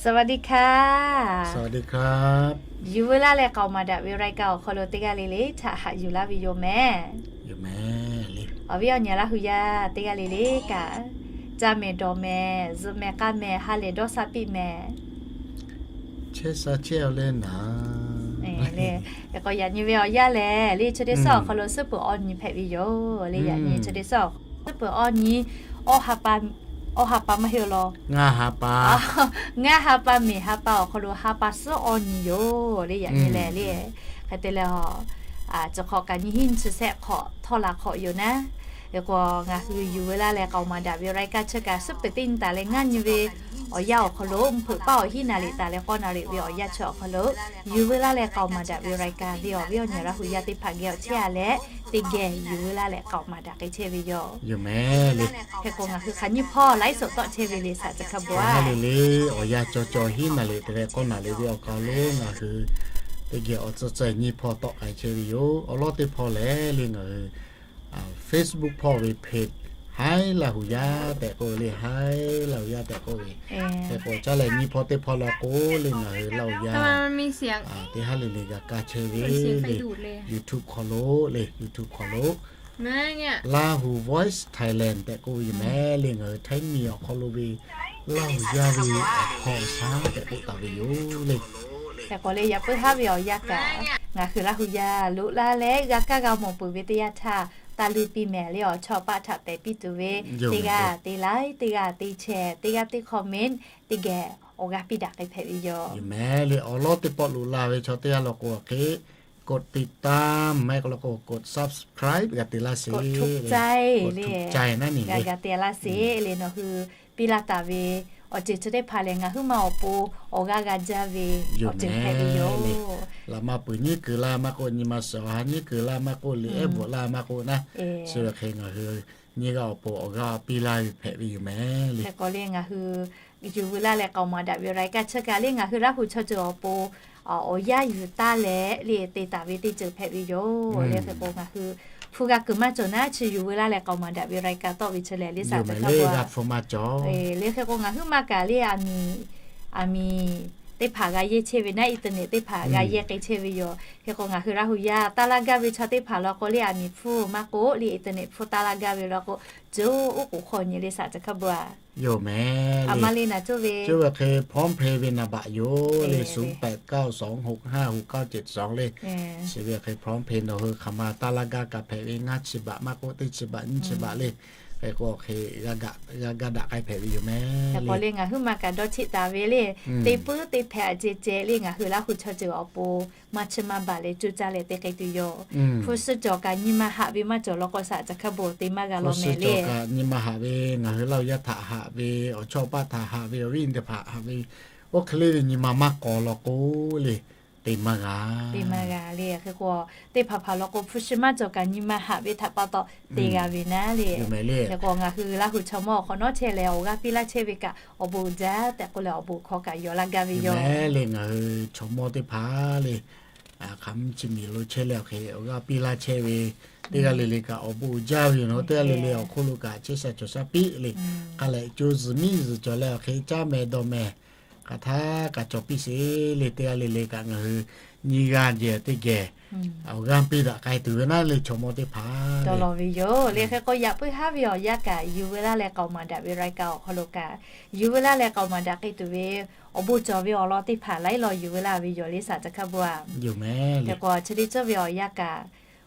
สวัสดีค่ะ สวัสดีครับ Yuˬ veu laˇ leh k'aoˍ maˍ daꞈ ve รายการ awˬ hk'aw lo teˇ g'aˇ le le htaꞈ haꞈ yuˬ laˇ ve yoˬ mehˍ. Awˬ viˉ awˬ nyi Laˇ hu yaˇ teˇ g'aˇ le le kaꞈ, caˇ mehˍ dawˬ mehˍ, zuhꞈ mehˍ k'aˇ mehˍ, ha lehˬ dawˇ sha piˇ mehˍ. Chehˇ sha chehˇ-aw leh naˍ. Yaꞈ nyi ve awˬ yanˇ lehˬ, le chi teˇ suhˉ awˬ hk'aw lo suhˉ peuˬ awˇ nyi hpehꞈ ve yoˬ. Le yaꞈ nyi chi teˇ suhˉ awˬ hk'aw lo suhˉ peuˬ awˇ nyi, awˇ ha pa maˇ heˆ law. Ngaˇ ha pa. Ngaˇ ha pa, miˬ ha pa awˬ hk'aw lo ha pa suhˉ awˇ nyi yoˬ. Le yaꞈ nyi lehˬ le, hk'e te leh, chi hk'awꞈ kaꞈ nyiˇ hinˉ nyiˇ chi shehˆ hk'awꞈ htawˇ la hk'awꞈ yoˬ naˉ. Hk'e k'o, ngaˬ hui yuˬ veu laˇ leh k'aoˍ maˍ daꞈ ve รายการ chi kaꞈ suhˉ peuˬ teˇ nyi taˍ leh ngaˇ nyi ve awˬ yanˇ awˬ hk'aw lo, mvuhˇ hpeuꞈ paˆ awˬ hiˉ naˍ riˍ taˍ leh k'awˇ naˍ riˍ ve awˬ yanˇ chi awˬ hk'aw lo, yuˬ veu laˇ leh k'aoˍ maˍ daꞈ ve รายการ le awˬ viˉ awˬ nyi Laˇ hu yaˇ teˇ hpaˍ geh awˬ chehˇ-a leh, teˇ geh yuˬ veu laˇ leh k'aoˍ maˍ daꞈ k'ai chehˇ ve yoˬ. Hk'e k'o, ngaˬ hui hk'aˬ nyiˇ hpawˇ ไลฟ์สด tawˆ chehˇ ve le สาธารณะ kaꞈ bvuhꞈ-a le le, awˬ yanˇ cawˬ cawˬ hiˉ naˍ riˍ taˍ leh k'awˇ naˍ riˍ ve awˬ hk'aw lo ngaˬ hui teˇ geh awˬ tcuhˇ ceh nyiˇ hpawˇ tawˆ k'ai chehˇ ve yoˬ. Awˬ lawn teˇ hpawˇ lehˬ le ngaˬ hui Facebook hpawˇ ve เพจ Haiˉ Laˇ hu yaˇ tehꞈ k'oˆ ve le, Haiˉ Laˇ hu yaˇ tehꞈ k'oˆ ve. Hk'e k'o, caˇ leh nyiˇ hpawˇ teˇ hpawˇ law k'o le ngaˬ hui Laˇ hu yaˇ teˇ haˉ le le g'a kaˇ chehˇ ve le, YouTube hk'aw lo le, YouTube hk'aw lo Lahu Voice Thailand tehꞈ k'oˆ ve yoˬ mehˍ le. Ngaˬ hui Htaiˇ miˬ awˬ hk'aw lo ve Laˇ hu yaˇ ve awˬ hkawˇ awˬ shaˉ tehꞈ k'oˆ taˍ ve yoˬ le. Hk'e k'o le, yaꞈ puiˉ haˉ ve awˬ yanˇ kaꞈ ngaˬ hui Laˇ hu yaˇ loꞈ laˇ leh g'a kaˇ g'a mawˬ peuˬ ve teˇ yanˇ htaˇ, taˇ luˇ piˇ mehˍ le, awˬ chawˇ paˆ htaꞈ pehˍ piˇ tuˬ ve, teˇ g'aˇ te like, teˇ g'aˇ te share, teˇ g'aˇ teˇ comment, teˇ geh awˬ g'aˇ piˇ daꞈ k'ai hpehꞈ ve yoˬ. Yoˬ mehˍ le, awˬ lawn teˇ pawˆ loꞈ la ve chaw teˇ g'aˇ law k'o hk'e, กดติดตาม maˇ heˆ k'o law k'o กด subscribe g'a te laˇ sheˍ, กดถูกใจ le, กดถูกใจ naˉ ni le g'a te laˇ sheˍ le. Nawˬ hui piˇ laˇ taˍ ve awˬ ceuˬ chi teˇ hpaˍ lehˬ, ngaˬ huiˉ ma awˬ pon awˬ g'aˇ g'a jaˇ ve awˬ ceuˬ hpehꞈ ve yoˬ. Laꞈ ma peuˬ nyiˉ keu laˇ maˇ k'oˆ, nyi ma suhˍ awˬ ha nyiˉ keu laˇ maˇ k'oˆ, liꞈ ehˉ bvuhꞈ laˇ maˇ k'oˆ naˉ, chi ve hk'e ngaˬ hui nyiˇ g'aˇ awˬ pon awˬ g'aˇ piˇ laˇ ve hpehꞈ ve yoˬ mehˍ le. Hk'e k'o le, ngaˬ hui yuˬ veu laˇ leh k'aoˍ maˍ daꞈ ve รายการ chi kaꞈ le ngaˬ hui Laˇ hu chaw ceuˬ awˬ pon awˬ yanˇ yuˬ taˇ leh le te taˍ ve teˇ ceuˬ hpehꞈ ve yoˬ le. Hk'e k'o, ngaˬ hui hpu g'a kuiˬ maˇ cawˬ naˉ, chi yuˬ veu laˇ leh k'aoˍ maˍ daꞈ ve รายการ tawˆ ve chi lehˬ le สาธารณะ kaꞈ bvuhꞈ-a le. Hk'e k'o, ngaˬ huiˉ ma kaꞈ le aˬ miˍ, aˬ miˍ teˇ hpaˍ g'a yehˇ chehˇ ve naˉ, internet teˇ hpaˍ g'a yehˇ k'ai chehˇ ve yoˬ. Hk'e k'o, ngaˬ hui Laˇ hu yaˇ taˇ laˇ gaˇ ve chaw teˇ hpaˍ law k'o le, aˬ miˍ hpfuhˇ maˇ k'oˆ le, internet hpfuhˇ taˇ laˇ gaˇ ve law k'o, ceuˬ oˉ k'oˍ hk'aw nyi le สาธารณะ kaꞈ bvuhꞈ-a. Yoˬ mehˍ le, aˬ ma le naˍ coˇ ve, coˇ ve hk'e พร้อมเพย์ ve นามบัตร yoˬ le, ศูนย์แปดเก้าสองหกห้าหกเก้าเจ็ดสอง le. Chi ve hk'e พร้อมเพย์ nawˬ hui hk'aˬ ma taˇ laˇ gaˇ kaꞈ hpehꞈ ve, ngaˇ chi baꞈ maˇ k'oˆ, teˇ chi baꞈ nyiˇ chi baꞈ le. Hk'e k'o hk'e g'a ga daꞈ k'ai hpehꞈ ve yoˬ mehˍ le. Hk'e k'o le, ngaˬ huiˉ ma kaꞈ dawˇ cheˆ taˍ ve le, teˇ puiˉ teˇ hpehꞈ ceh ceh le ngaˬ hui Laˇ hu chaw ceuˬ awˬ pon maˇ chiˇ maˇ baˬ leh coˇ caˇ leh te k'ai tuˬ yoˬ. Hpu shi cawˬ kaꞈ nyi ma haꞈ ve maˇ cawˬ law k'o สาธารณะ kaꞈ bvuhꞈ te maˇ g'a law mehˍ le. Nyi ma haꞈ ve, ngaˬ hui Laˇ hu yaˇ htaꞈ haꞈ ve, awˬ chawˇ paˆ htaꞈ haꞈ ve, awˬ viˉ awˬ nyi teˇ hpaˍ haꞈ ve, oˇ hk'e le ve nyi ma maˇ k'aw law k'o le, te maˇ g'a, te maˇ g'a le. Hk'e k'o, teˇ hpaˍ hpaˍ law k'o hpu shi maˇ cawˬ kaꞈ nyi ma haꞈ ve htaꞈ pa taw te g'a ve naˉ le. Hk'e k'o, ngaˬ hui Laˇ hu chaw mawˇ awˬ hk'awꞈ nawˉ chehˇ leh awˬ g'aˇ piˇ laˇ chehˇ ve kaꞈ awˬ bon uiˍ jaˇ tehꞈ k'oˆ leh awˬ bon hkawˇ kaꞈ yaw laˇ gaˇ ve yoˬ le. Ngaˬ hui chaw mawˇ teˇ hpaˍ le, hk'aˬ mvuhˇ chi miˬ lo chehˇ leh awˬ hk'e awˬ g'aˇ piˇ laˇ chehˇ ve, teˇ g'aˇ le le kaꞈ awˬ bon uiˍ jaˇ ve yoˬ. Nawˬ teˇ g'aˇ le le awˬ hk'oˆ lo kaꞈ chehˇ sha cawˬ sha piˇ le. K'aˬ lehˬ co zuhˬ miˉ zuhˬ cawˬ leh awˬ hk'e caˇ meh dawˇ meh k'aˬ htaˇ k'aˬ cawˬ piˇ sheˍ le. Teˇ g'aˇ le le kaꞈ ngaˬ hui nyiˇ g'aˇ jehˬ teˇ geh awˬ g'aˇ piˇ daꞈ k'ai tuˬ ve naˉ le chaw mawˇ teˇ hpaˍ dawˇ law ve yoˬ le. Hk'e k'o, yaꞈ puiˉ haˉ ve awˬ yanˇ kaꞈ yuˬ veu laˇ leh k'aoˍ maˍ daꞈ ve รายการ awˬ hk'aw lo kaꞈ yuˬ veu laˇ leh k'aoˍ maˍ daꞈ k'ai tuˬ ve awˬ bon cawˬ ve awˬ lawn teˇ hpaˍ laiˉ law yuˬ veu laˇ ve yoˬ le สาธารณะ kaꞈ bvuhꞈ-a. Hk'e k'o, chi teˇ ceuˬ ve awˬ yanˇ kaꞈ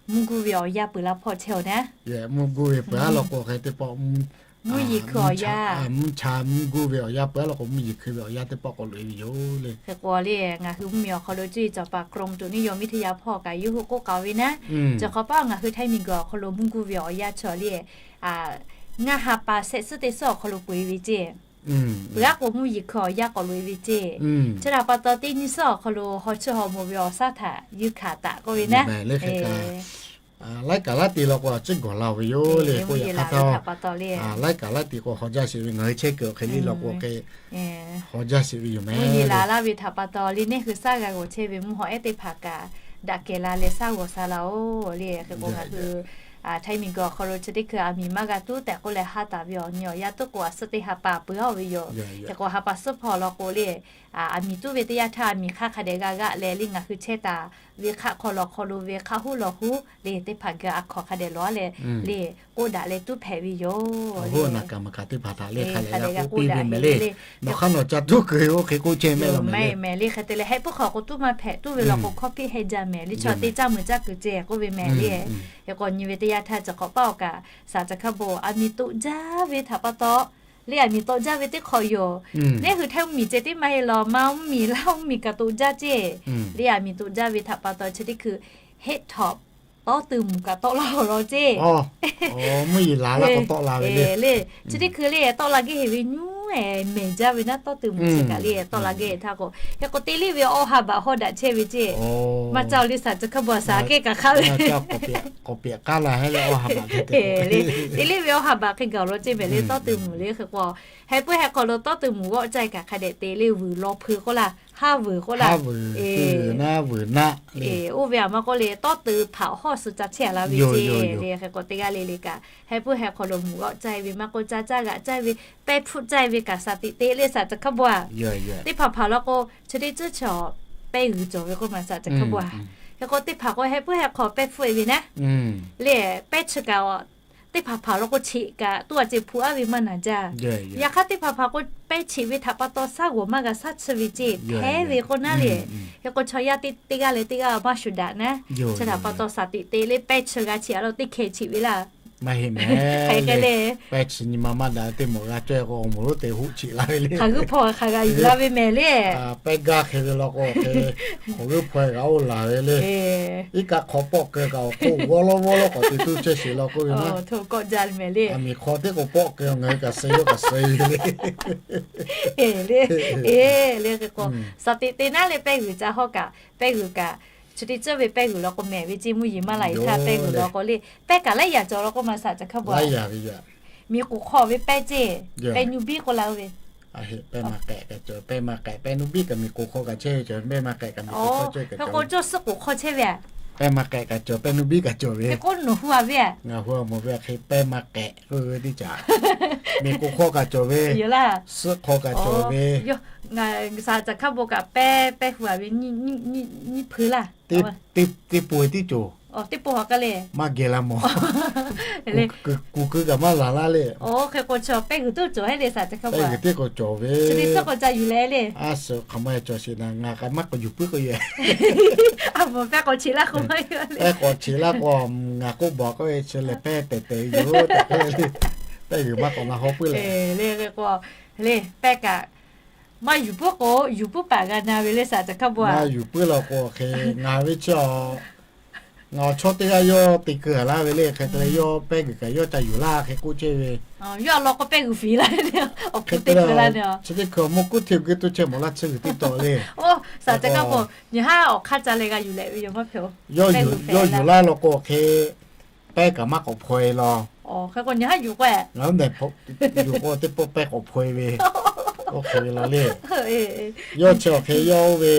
mvuhˇ guˇ ve awˬ yanˇ peuˬ laˇ hpawˇ chehˇ-oˬ naˉ. Mvuhˇ guˇ ve peuˬ-a law k'o hk'e teˇ pawˆ mvuhˇ yeˬ hkui awˬ yanˇ, mvuhˇ cha mvuhˇ guˇ ve awˬ yanˇ peuˬ-a law k'o mvuhˇ yeˬ hkui ve awˬ yanˇ teˇ pawˆ k'awꞈ loꞈ-e ve yoˬ le. Hk'e k'o le, ngaˬ hui mvuhˇ miˬ awˬ hk'aw lo cuˇ yiˍ cawˬ paˍ กรมอุตุนิยมวิทยา hpawˇ kaꞈ yawˇ hui k'oˆ k'aoˍ ve naˉ, cawˬ hk'awꞈ paˆ ngaˬ hui Htaiˇ miˬ guiˬ awˬ hk'aw lo mvuhˇ guˇ ve awˬ yanˇ chaw le, ngaˇ ha pa shehˆ suhˉ teˇ suhˉ awˬ hk'aw lo peu-e ve ceˇ. Peuˬ-a k'o mvuhˇ yeˬ hkui awˬ yanˇ k'awꞈ loꞈ-e ve ceˇ. Chi htaꞈ pa taw teˇ nyi suhˉ awˬ hk'aw lo haw chiˇ haw mo ve awˬ shaˉ htaꞈ yuˇ hkanˍ taˍ k'oˆ ve naˉ. Laiˉ kaˍ laˇ te law k'o a ciˉ gawˬ la ve yoˬ le. K'oˆ yaꞈ hk'aˇ htawˇ, laiˉ kaˍ laˇ te k'o haw jaˇ sheˍ ve, ngaˬ hui chehˇ kuiˬ awˬ hk'e le law k'o hk'e haw jaˇ sheˍ ve yoˬ mehˍ. Mvuhˇ yeˬ laˬ laˇ ve htaꞈ pa taw le, neˇ hui shaˉ g'a g'awˬ chehˇ ve mvuhˇ hawˬ ehˉ teˇ hpaˍ kaꞈ daꞈ kehˬ la leh shaˉ g'awˬ sha la-oˬ le. Hk'e k'o ngaˬ hui Htaiˇ miˬguiˬ awˬ hk'aw lo chi teˇ hkui aˬ miˍ maˇ g'a tuˉ tehꞈ k'oˆ leh haˉ taˍ ve awˬ nyi awˬ yanˇ tuˉ k'o, aˬ suhˉ teˇ ha pa peuˬ-a ve yoˬ. Hk'e k'o ha pa suhˉ hpawˇ law k'o le, aˬ miˍ tuˉ ve teˇ yanˇ htaˇ aˬ miˍ hk'aˇ hk'a dehꞈ g'a g'aˆ leh le, ngaˬ hui chehˇ taˍ ve hk'aˆ hk'aw lawˬ hk'aw lo ve hk'aˆ huˉ lawˬ huˉ le, teˇ hpaˍ g'a aˬ hk'awꞈ hk'a dehꞈ lawˬ-a leh le, k'oˆ daꞈ leh tuˉ hpehꞈ ve yoˬ le. Hk'aˬ hk'e dehꞈ g'a k'oˆ piˇ ve mehˍ le. Nawˬ hk'aˇ nawˬ ca tuˉ keu-e oˇ hk'e k'oˆ chehˇ mehˍ law mehˍ le. Hk'e te leh hehˆ puiˉ hk'aw k'o tuˉ maˇ hpehꞈ, tuˉ ve law k'o hkawˇ hpiˆ heh jaˇ mehˍ le, chaw te caˇ meuˬ caˇ kuiˬ ceh k'oˆ ve mehˍ le. Hk'e k'o nyi ve teˇ yanˇ htaˇ chi hk'awꞈ paˇ awˬ kaꞈ, saˍ ca hkaˇ bon aˬ miˍ toꞈ jaˇ ve htaꞈ pa taw le, aˬ miˍ toꞈ jaˇ ve teˇ hk'awꞈ yoˬ. Neˇ hui htaiˇ mvuhˇ miˬ ceh tiˉ maˇ heˆ law, maˇ mvuhˇ miˬ laˇ mvuhˇ miˬ kaꞈ toꞈ jaˇ ceˇ. Le aˬ miˍ toꞈ jaˇ ve htaꞈ pa taw chi teˇ hkui heˆ htawnˍ tawˇ teu mvuhˬ kaꞈ tawˆ la awˬ lawn ceˇ. Le chi teˇ hkui le tawˆ la gehˇ heˍ ve nyi mehˍ jaˇ ve naˉ tawˇ teu mvuhˬ chi kaꞈ le tawˆ la gehˇ htaˇ k'o, hk'e k'o te leˇ ve awˬ ha baꞈ hawˇ daꞈ chehˇ ve ceˇ. Maˇ caˇ-oˬ le saˍ ca hkaˇ bon aˬ saˍ kehˉ kaꞈ hk'aˇ ve te leˇ ve awˬ ha baꞈ hk'e gaˬ awˬ lawn ceˇ mehˍ le tawˇ teu mvuhˬ le. Hk'e k'o heh puiˉ heh hk'aw lo tawˇ teu mvuhˬ g'awˆ caˇ kaꞈ hk'a dehꞈ te le, vuiˬ law hpui k'oˆ laˇ, haˉ vuiˬ k'oˆ laˇ, vuiˬ naˆ, oˇ ve aˬ ma k'oˆ le tawˇ teu hpaꞈ hawˇ suh ca chehˇ a la ve ceˇ le. Hk'e k'o teˇ g'aˇ le le kaꞈ heh puiˉ heh hk'aw lo mvuhˬ g'awˆ caˇ ve maˇ k'oˆ, caˇ caˇ g'aꞈ caˇ ve, pehˇ hpfuhˆ caˇ ve kaꞈ saˍ tiꞈ te le saˍ ca hkaˇ bon aˬ. Teˇ hpaˍ hpaˍ law k'o chi teˇ ceuˬ chaw pehˇ g'uiˬ cawˬ ve k'oˆ ma saˍ ca hkaˇ bon aˬ. Hk'e k'o teˇ hpaˍ k'o heh puiˉ heh hk'aw pehˇ hpfuhˆ-e ve naˉ le, pehˇ chi kaꞈ teˇ hpaˍ hpaˍ law k'o cheꞈ kaꞈ toˇ a ceh hpu aˉ ve maˇ naˍ jaˇ. Yaꞈ hk'aˇ teˇ hpaˍ hpaˍ k'o pehˇ cheꞈ ve htaꞈ pa taw shaˉ g'awˬ maˇ g'a shaˉ chi ve ceˇ hpehˇ ve k'oˆ naˉ le. Hk'e k'o chaw yaˇ teˇ g'aˇ leh teˇ g'aˇ maˇ shuˍ daꞈ naˉ, chi htaꞈ pa taw saˍ tiꞈ te le pehˇ chi g'a cheꞈ a lo teˇ hkeh cheꞈ ve laˇ. Maˇ heˆ mehˍ le. Pehˇ chi nyi ma maˇ daꞈ teˇ mawˬ g'a cawˇ k'o awˬ moˍ lonˉ te hoˆ cheꞈ la ve le. Hk'aˬ g'uˇ hpawˇ hk'aˬ g'a yuˬ la ve mehˍ le. Pehˇ gaˇ hk'e ve law k'o hk'e, hk'aˬ g'uˇ hpawˇ g'a oˇ laˬ ve le. Iˉ kaˆ hk'aw pawˆ keu kaꞈ awˬ hk'oˆ g'awˇ lawˇ g'awˇ lawˇ k'awꞈ te tuˬ chehˇ sheˍ law k'oˆ ve maˇ. Aˬ miˍ hk'aw teˇ k'o pawˆ keu ngaˬ hui kaꞈ suh yawˇ kaꞈ suh ve le. Le, le hk'e k'o saˍ tiꞈ te naˉ le pehˇ g'uiˬ ca hawˇ kaꞈ pehˇ g'uiˬ kaꞈ, chi teˇ ceuˬ ve pehˇ g'uiˬ law k'o mehˍ ve ceˇ mvuhˇ yeˬ maˇ la-e htaˇ pehˇ g'uiˬ law k'o le, pehˇ kaꞈ laiˉ yaꞈ cawˬ law k'oˆ ma saˍ ca hkaˇ bon aˬ. Miˬ k'oˍ hk'aw ve pehˇ ceˇ, pehˇ nyu biˉ k'oˆ la-o ve. Pehˇ ma k'ehꞈ kaꞈ cawˬ, pehˇ ma k'ehꞈ pehˇ nyu biˉ kaꞈ miˬ k'oˍ hk'aw kaꞈ chehˇ ve cawˬ, pehˇ ma k'ehꞈ kaꞈ miˬ k'oˍ hk'aw cawˬ kaꞈ cawˬ. Hk'e k'o cawˇ suhˆ k'oˍ hk'aw chehˇ ve a. Pehˇ ma k'ehꞈ kaꞈ cawˬ, pehˇ nyu biˉ kaꞈ cawˬ ve. Hk'e k'o nawˬ hu a ve a. Ngaˬ hui a mawˬ ve a hk'e pehˇ ma k'ehꞈ k'oˆ ve teˇ caꞈ. Miˬ k'oˍ hk'aw kaꞈ cawˬ ve, suhˆ hk'aw kaꞈ cawˬ ve. Saˍ ca hkaˇ bon kaꞈ pehˇ pehˇ hu a ve nyiˇ hpui laˇ. Teˇ po tiˉ cawˬ. Teˇ po a ka le. Maˇ geh la mawˬ. Kuˬ keu kaꞈ maˇ laˬ laˇ le. Hk'e k'o chaw pehˇ g'uiˬ tuˉ cawˬ heˆ le saˍ ca hkaˇ bon. Pehˇ g'uiˬ teˇ k'o cawˬ ve. Chi teˇ suhˆ k'o ca yuˬ leh le. A suhˍ hk'aˬ ma cawˬ sheˍ na, ngaˬ kaꞈ maˇ k'awꞈ yuˬ puiˉ k'o yehˬ. A mawˬ pehˇ k'awꞈ cheꞈ laˇ k'o maˇ yuˬ le. Pehˇ k'awꞈ cheꞈ laˇ k'o, ngaˬ k'oˆ baˬ k'oˆ ve chi lehˬ pehˇ tehˬ tehˬ yoˬ tehꞈ k'oˆ le. Pehˇ g'uiˬ maˇ k'awꞈ la haw puiˉ leh. Le, pehˇ kaꞈ maˇ yuˬ puiˉ k'o yuˬ puiˉ paˍ g'a na ve le saˍ ca hkaˇ bon a. Maˇ yuˬ puiˉ law k'o hk'e, ngaˬ ve chi a, ngaˬ awˬ chawˇ teˇ g'aˇ yawˇ te keu a laˇ ve le. Hk'e te leh yawˇ pehˇ g'uiˬ kaꞈ yawˇ ca yuˬ laˇ hk'e k'oˆ chehˇ ve. Yawˇ a law k'o pehˇ g'uiˬ fiˍ laˇ ve le. Awˬ hk'e te leh chi teˇ hkui awˬ mawˇ kuˉ hteˇ g'uiˬ tuˇ chehˇ mawˬ laˇ chi g'uiˬ teˇ taw le. Oˇ saˍ ca hkaˇ bon, nyi haˉ awˬ hk'aˇ ca leh g'a yuˬ leh ve yoˬ maˇ hpehꞈ-oˬ. Yawˇ yuˬ laˇ law k'o hk'e, pehˇ kaꞈ maˇ k'awꞈ hpaw-e law. Hk'e k'o nyi haˉ yuˬ k'o, ngaˬ hui nehˬ yuˬ k'o teˇ pawˆ pehˇ k'awꞈ hpaw-e ve. Oˇ hk'e ve law le. Yawˇ chi awˬ hk'e yawˇ oˇ ve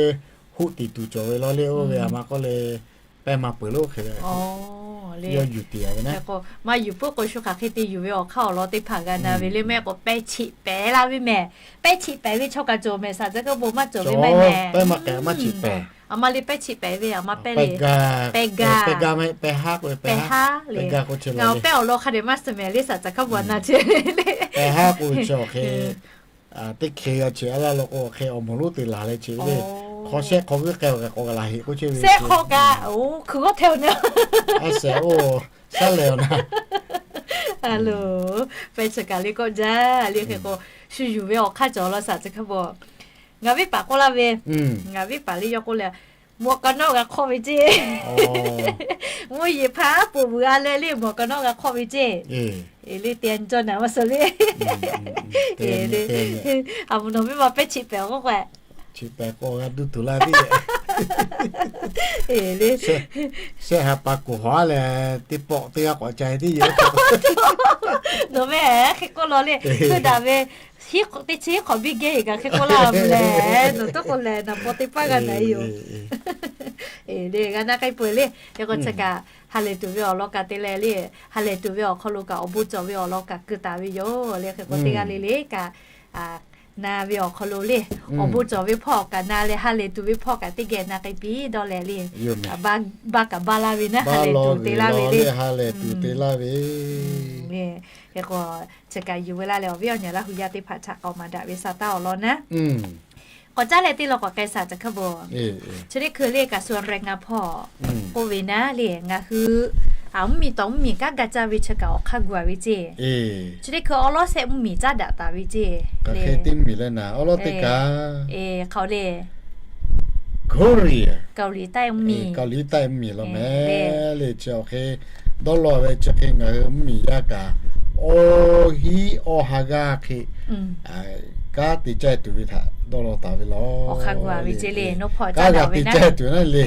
hoˆ tiˍ tuˬ cawˬ ve law le. Oˇ ve a ma k'oˆ le, pehˇ maˇ peuˬ lo hk'e le. Yawˇ yuˬ tiˍ a ve naˉ. Maˇ yuˬ puiˉ k'o shu hk'aˬ hk'e te yuˬ ve awˬ hk'aˇ awˬ lawn teˇ hpaˍ g'a na ve le. Maˇ heˆ k'o pehˇ cheꞈ pehˍ laˇ ve mehˍ. Pehˇ cheꞈ pehˍ ve chaw kaꞈ cawˬ mehˍ saˍ ca hkaˇ bon maˇ cawˬ ve maˇ heˆ mehˍ. Pehˇ maˇ kehꞈ maˇ cheꞈ pehˍ. A ma le pehˇ cheꞈ pehˍ ve a ma pehˇ le. Pehˇ gaˇ, pehˇ haˉ k'oˆ ve, pehˇ haˉ le. Ngaˬ pehˇ awˬ lawn hk'a dehꞈ maˇ suh mehˍ le saˍ ca hkaˇ bon a na chehˇ le. Pehˇ haˉ k'oˆ ve chi awˬ hk'e teˇ hkeh g'a cheꞈ a laˇ law k'o hk'e awˬ moˍ lonˉ te laˬ leh cheꞈ ve le. Hk'aw shehˆ hk'aw g'euˆ k'ai awˬ k'ai k'awꞈ g'a laˬ heꞈ k'oˆ chehˇ ve. Shehˆ hk'aw kaꞈ oˇ hkui g'awˇ htehˇ-oˬ na. A shehˍ oˇ shaˉ leh awˬ na. Alo, pehˇ chi kaꞈ le kawˆ jaˇ le. Hk'e k'o shu yuˬ ve awˬ hk'aˇ cawˬ law saˍ ca hkaˇ bon. Ngaˬ viˉ paˍ k'oˆ laˇ ve, ngaˬ viˉ paˍ le yawˇ k'oˆ le, mawꞈ ka nawˉ g'a hk'awˆ ve ceˇ. Mvuhˇ yeˬ hpaˇ aˉ poꞈ vuiˬ a leh le mawꞈ ka nawˉ g'a hk'awˆ ve ceˇ. Le te a nyi cawˇ naˍ maˇ suh le. A mvuhˇ naw miˇ ma pehˇ cheꞈ pehˍ k'oˆ k'o, cheꞈ pehˍ k'o g'a duˇ tuˬ laˇ ve. Shehˆ ha pa kuˬ hawˉ leh teˇ pawˆ teˇ g'aˇ k'awꞈ ca tiˉ yoˬ. Nawˬ mehˍ hk'e k'oˆ law le, heuˆ daꞈ ve teˇ chi hiˉ hk'awꞈ biˇ geh kaꞈ hk'e k'oˆ laˇ ve lehˬ, nawˬ tawˇ k'o lehˬ naˍ paw teˇ paˇ g'a naˍ e yoˬ. G'a na k'ai peuˬ le. Hk'e k'o chi kaꞈ ha lehˬ tuˬ ve awˬ lawn kaꞈ te leh le, ha lehˬ tuˬ ve awˬ hk'aw lo kaꞈ awˬ bon cawˬ ve awˬ lawn kaꞈ keu taˍ ve yoˬ le. Hk'e k'o teˇ g'aˇ le le kaꞈ na ve awˬ hk'aw lo le, awˬ bon cawˬ ve hpawˇ kaꞈ na leh ha lehˬ tuˬ ve hpawˇ kaꞈ teˇ geh na k'ai piˇ dawˇ leh le, ba kaꞈ ba laˇ ve naˉ, ha lehˬ tuˬ te laˇ ve le. Hk'e k'o chi kaꞈ yuˬ ve laˇ leh awˬ viˉ awˬ nyi Laˇ hu yaˇ teˇ hpaˍ htaꞈ k'awꞈ maˍ daꞈ ve sa taˇ awˬ lawn naˉ. K'awꞈ caˉ leh teˇ lawn k'awꞈ k'ai shaˍ caꞈ hkaˇ bon. Chi teˇ hkui le kaꞈ shu a reh ngaˬ hpawˇ k'oˆ ve naˉ le, ngaˬ hui a mvuhˇmiˬ tawˍ mvuhˇmiˬ kanˉ ga caˇ ve chi kaꞈ awˬ hk'aˇ gu a ve ceˇ. Chi teˇ hkui awˉ lawˉ shehˆ mvuhˇmiˬ caˉ daꞈ taˍ ve ceˇ le. Hk'aˬ le, Korea, Kaoˍliˍ taˆ mvuhˇmiˬ, Kaoˍliˍ taˆ mvuhˇmiˬ law mehˍ le. Chi awˬ hk'e dawˇ law ve chi hk'e ngaˬ hui mvuhˇmiˬ yaˇ kaꞈ awˬ hiˉ awˬ ha g'aˇ hk'e kanˉ te caˇ tuˬ ve htaꞈ dawˇ law taˍ ve law. Kanˉ g'a te caˇ tuˬ naˉ le.